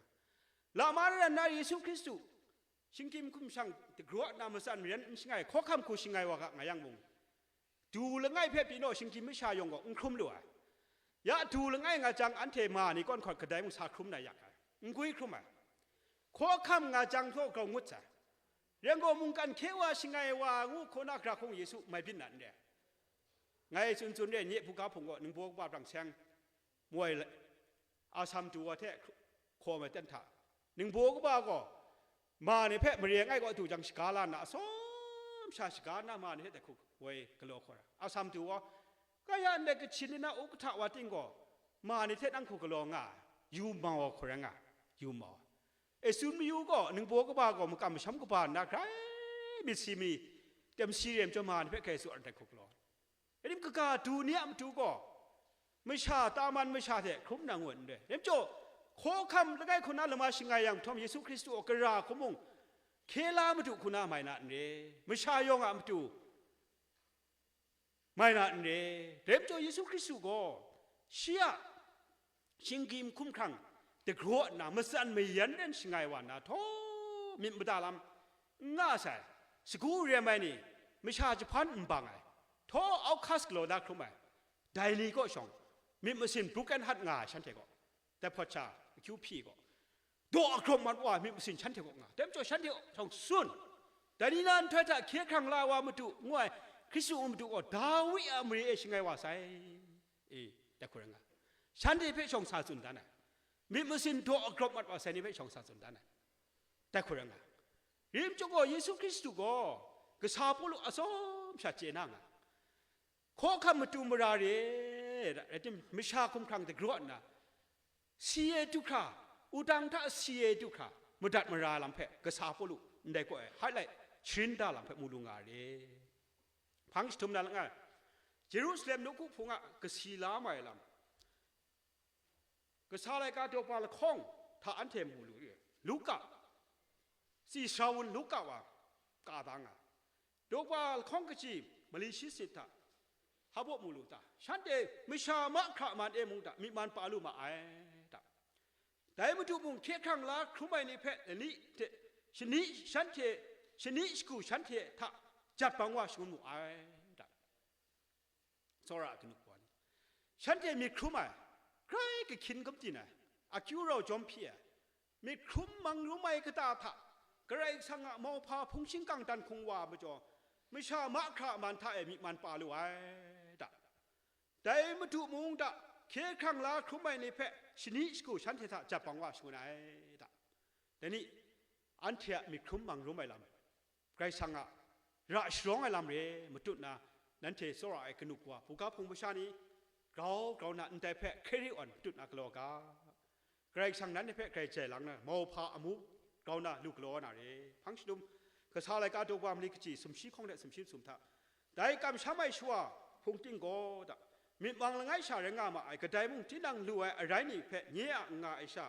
Lama rai nna Yesu Hkristu shinggyim hkum shang dagraw nna matsan mayan n shangai, hkawhkam hku shangai wa ga nga yang mung, du langai hpe pyi naw shinggyim masha yawng gaw n hkrum lu ai. Ya du langai nga jang, anhte ma ni kawn hkawt kadai mung sa hkrum na yak ai, n gwi hkrum ai. Hkawhkam nga jang htaw grau ngut sai. Rai yang gaw, mungkan hkye wa shangai wa ngu hkaw na, gara hkawng Yesu mai byin na n re. Ngai tsun tsun re, nye hpungga hpung gaw ningbaw kaba brang seng moi la-, asam tu wa hte hkaw mai ten hta, ningbaw kaba gaw ma ni hpe mare ngai kaw du jang shaga la nna, atsawm sha shaga nna ma ni hte dai hku woi galaw hkaw ra. Asam tu wa, kaya ndai kachin ni na u kahta wa ting gaw, ma ni hte nang hku galaw nga ai, yu mau ai hku rai nga ai, yu mau ai. E tsun mayu gaw, ningbaw kaba gaw makam masham kaba nna grai myit si mi, teng si rem chyawm ma ni hpe hkrai tsu ai dai hku galaw. Rai tim, kaga du ni a matu gaw, masha, taman masha hte hkrum na ngut n re. Rai majaw, hkawhkam langai hku na lama shangai yang hpawt Yesu Hkristu a gara hku mung, hkye la madu hku na mai na n re. Masha yawng a matu mai na n re. Rai majaw, Yesu Hkristu gaw shi a shinggyim hkumhkrang dagraw nna, matsan mayan ren shangai wa nna, htaw myit mada lam n nga sai, sagu rem ai ni, masha jahpan n bang ai, htaw outcast galaw na hkrum ai, dai ni kaw shawng, myit masin broken heart nga ai shanhte gaw, dai hpawt sha, akyu hpyi gaw, daw agrawp mat wa ai myit masin shanhte kaw nga, dai majaw shanhte kaw shawng tsun, dai ni na nhtoi hta hkye hkrang la wa madu, ngu ai Hkristu a madu gaw, Dawi a mare e shangai wa sai. E, dai hku rai nga, shanhte hpe shawng sa tsun dan ai, myit masin daw agrawp mat wa sai ni hpe shawng sa tsun dan ai, dai hku rai nga. Rai majaw gaw, Yesu Hkristu gaw kasa Pawlu atsawm sha chye na nga, hkawhkam matu mara re, rai tim, masha hkumhkrang dagraw nna, si e du hkra, wudang hta si e du hkra, madat mara lam hpe kasa Pawlu ndai kaw e highlight sharin da lam hpe mu lu nga re. Hpang jahtum na langai, Jerusalem nawku hpung a kasi la mai lam, kasa laika daw pa lahkawng hta anhte mu lu re. Luka, tsi sara wun Luka wa ka da nga, daw pa lahkawng kaji mali shi sanit hta hpa baw mu lu ta? Shanhte masha mahkra man e mung ta, myi man pa lu ma ai ta? Dai madu mung hkye hkrang la hkrum ai ni hpe lani hte shani shanhte, shani shagu shanhte hta jat bang wa shangun mu ai ta? Tsawra a kanu kawa ni, shanhte myit hkrum ai, grai kahkyin gumdin ai, akyu rau jawm hpyi ai, myit hkrum mang rum ai kata hta Karai Kasang a mauhpa hpung shingkang dan hkung wa majaw, masha mahkra man hta e myi man pa lu ai ta? Dai madu mung ta, hkye hkrang la hkrum ai ni hpe shani shagu shanhte hta jat bang wa shangun ai ta? Dai ni, anhte a myit hkrum mang rum ai lam, Karai Kasang a ra sharawng ai lam re matut na, nanhte tsawra ai kanu kawa, buga hpung masha ni, grau grau na ndai hpe hkye ri awn matut na galaw ga. Karai Kasang nanhte hpe grai jai lang na, mauhpa amu grau na lu galaw na re. Hpang shadum, kasa laika daw pa mali kaji sumshi hkawng de sumshi masum hta, dai kamsham ai shawa hpung ting gaw ta, myit mang langai sha rai nga ma ai, kadai mung tinang lu ai arai ni hpe nye a n nga ai sha,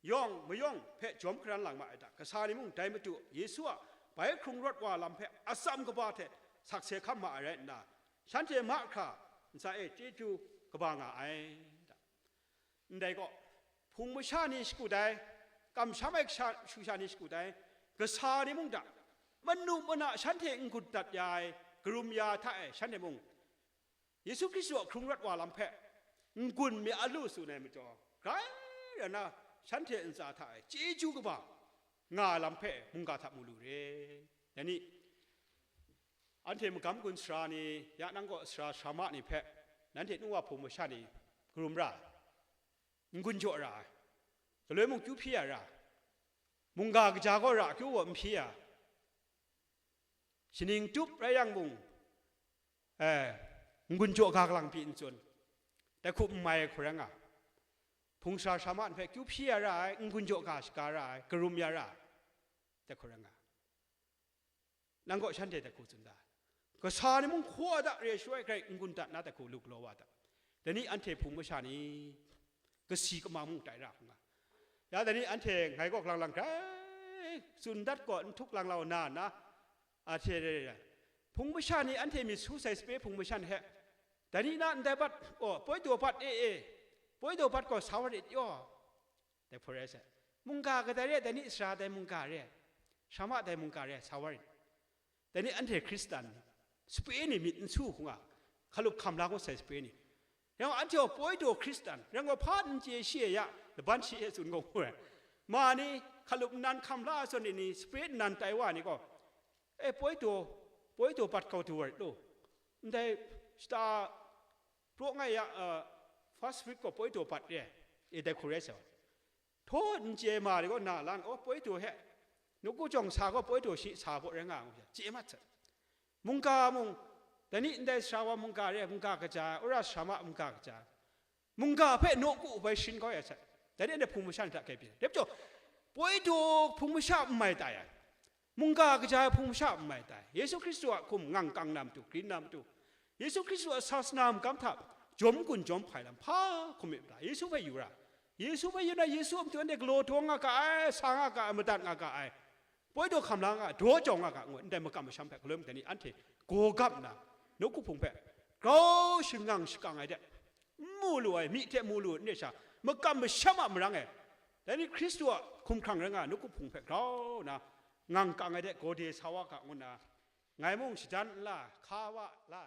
yawng mayawng hpe jawm hkaran lang ma ai ta? Kasa ni mung dai madu Yesu a bai hkrung rawt wa lam hpe atsam kaba hte sakse hkam ma ai rai nna, shanhte mahkra ntsa e chyeju kaba nga ai ta? Ndai gaw, hpung masha ni shakut ai, kamsham ai kasha, shu sha ni shakut ai, kasa ni mung hta, manu mana shanhte n-gun dat ya ai, karum ya hta e shanhte mung, Yesu Hkristu a hkrung rawt wa lam hpe n-gun mi a lu tsun ai majaw, grai rai na shanhte ntsa hta e chyeju kaba nga ai lam hpe mungga hta mu lu re. Dai ni, anhte magam gun sara ni, ya nang kaw sara sara ma ni hpe, nanhte nu wa hpung masha ni karum ra ai, n-gun jaw ra ai, galoi mung kyu hpyi ya ra ai, mungga kaja gaw ra akyu gaw n hpyi ya, shaning tup rai yang mung, eh, n-gun jaw ga galang pyi n tsun, dai hku n mai ai hku rai nga, hpung sara sara ma ni hpe kyu hpyi ya ra ai, n-gun jaw ga shaga ra ai, karum ya ra ai, dai hku rai nga. Nang kaw shanhte dai hku tsun da, kasa ni mung hkaw da re shaloi grai n-gun dat na dai hku lu galaw wa ta? Dai ni anhte hpung masha ni, kasi kama mung tai ra hku nga. Ya, dai ni anhte ngai kaw lang lang grai tsun dat gaw, n htuk lang lau na na, a hte re re, hpung masha ni anhte myit su sai sape hpung masha ni hpe, dai ni na ndai bat gaw, poi daw bat e e, poi daw bat gaw sa wa rit yaw. Dai hpung rai sai. Mungga kadai re, dai ni sara dai mungga re, sara ma dai mungga re, sa wa rit. Dai ni anhte Hkristan, sape ni myit n su hku nga, hkalup hkam la kau sai sape ni. Yang anhte gaw poi daw Hkristan, yang gaw hpa n chye shi e ya, laban shi e tsun kau hku ai. Ma ni, hkalup nnan hkam la zawn ni ni, spirit nnan tai wa ni gaw, e, poi taw, poi taw bat kau du wa rit lu. Ndai shata praw ngai ya, uh, first week gaw poi taw bat re, e, dai hku rai sa. Htaw n chye ma de gaw na lan, aw, poi taw he, nawku jawng sa gaw poi taw shi sa baw rai nga ngu, chye mat sat. Mungga mung, dai ni ndai sara wa mungga re, mungga kaja, ora sara ma mungga kaja. Mungga hpe nawku bai shin kau ya sat. Dai ni ndai hpung masha ni hta kai pyi. Dai majaw, poi taw hpung masha n mai tai ai. Mungga kaja ai hpung masha n mai tai. Yesu Hkristu a hkum ngang kang na matu, grin na matu, Yesu Hkristu a sasana makam hta jawm gun jawm hpai lam hpa hkum myit mada, Yesu hpe yu ra. Yesu hpe yu na, Yesu a matu anhte galaw daw nga ga ai, sa nga ga ai, madat nga ga ai, poi taw hkam la nga, daw jau nga ga ngu, ndai makam masham hpe galoi mung dai ni anhte gaw gap nna, nawku hpung hpe grau shangang shakang ai de, n mu lu ai, myi hte mu lu ai, n re sha, makam masham a marang e, dai ni Hkristu a hkumhkrang rai nga, nawku hpung hpe grau nna, ngang kang ai de, gawde sa wa ga ngu nna, ngai mung shadan n la, hka wa la,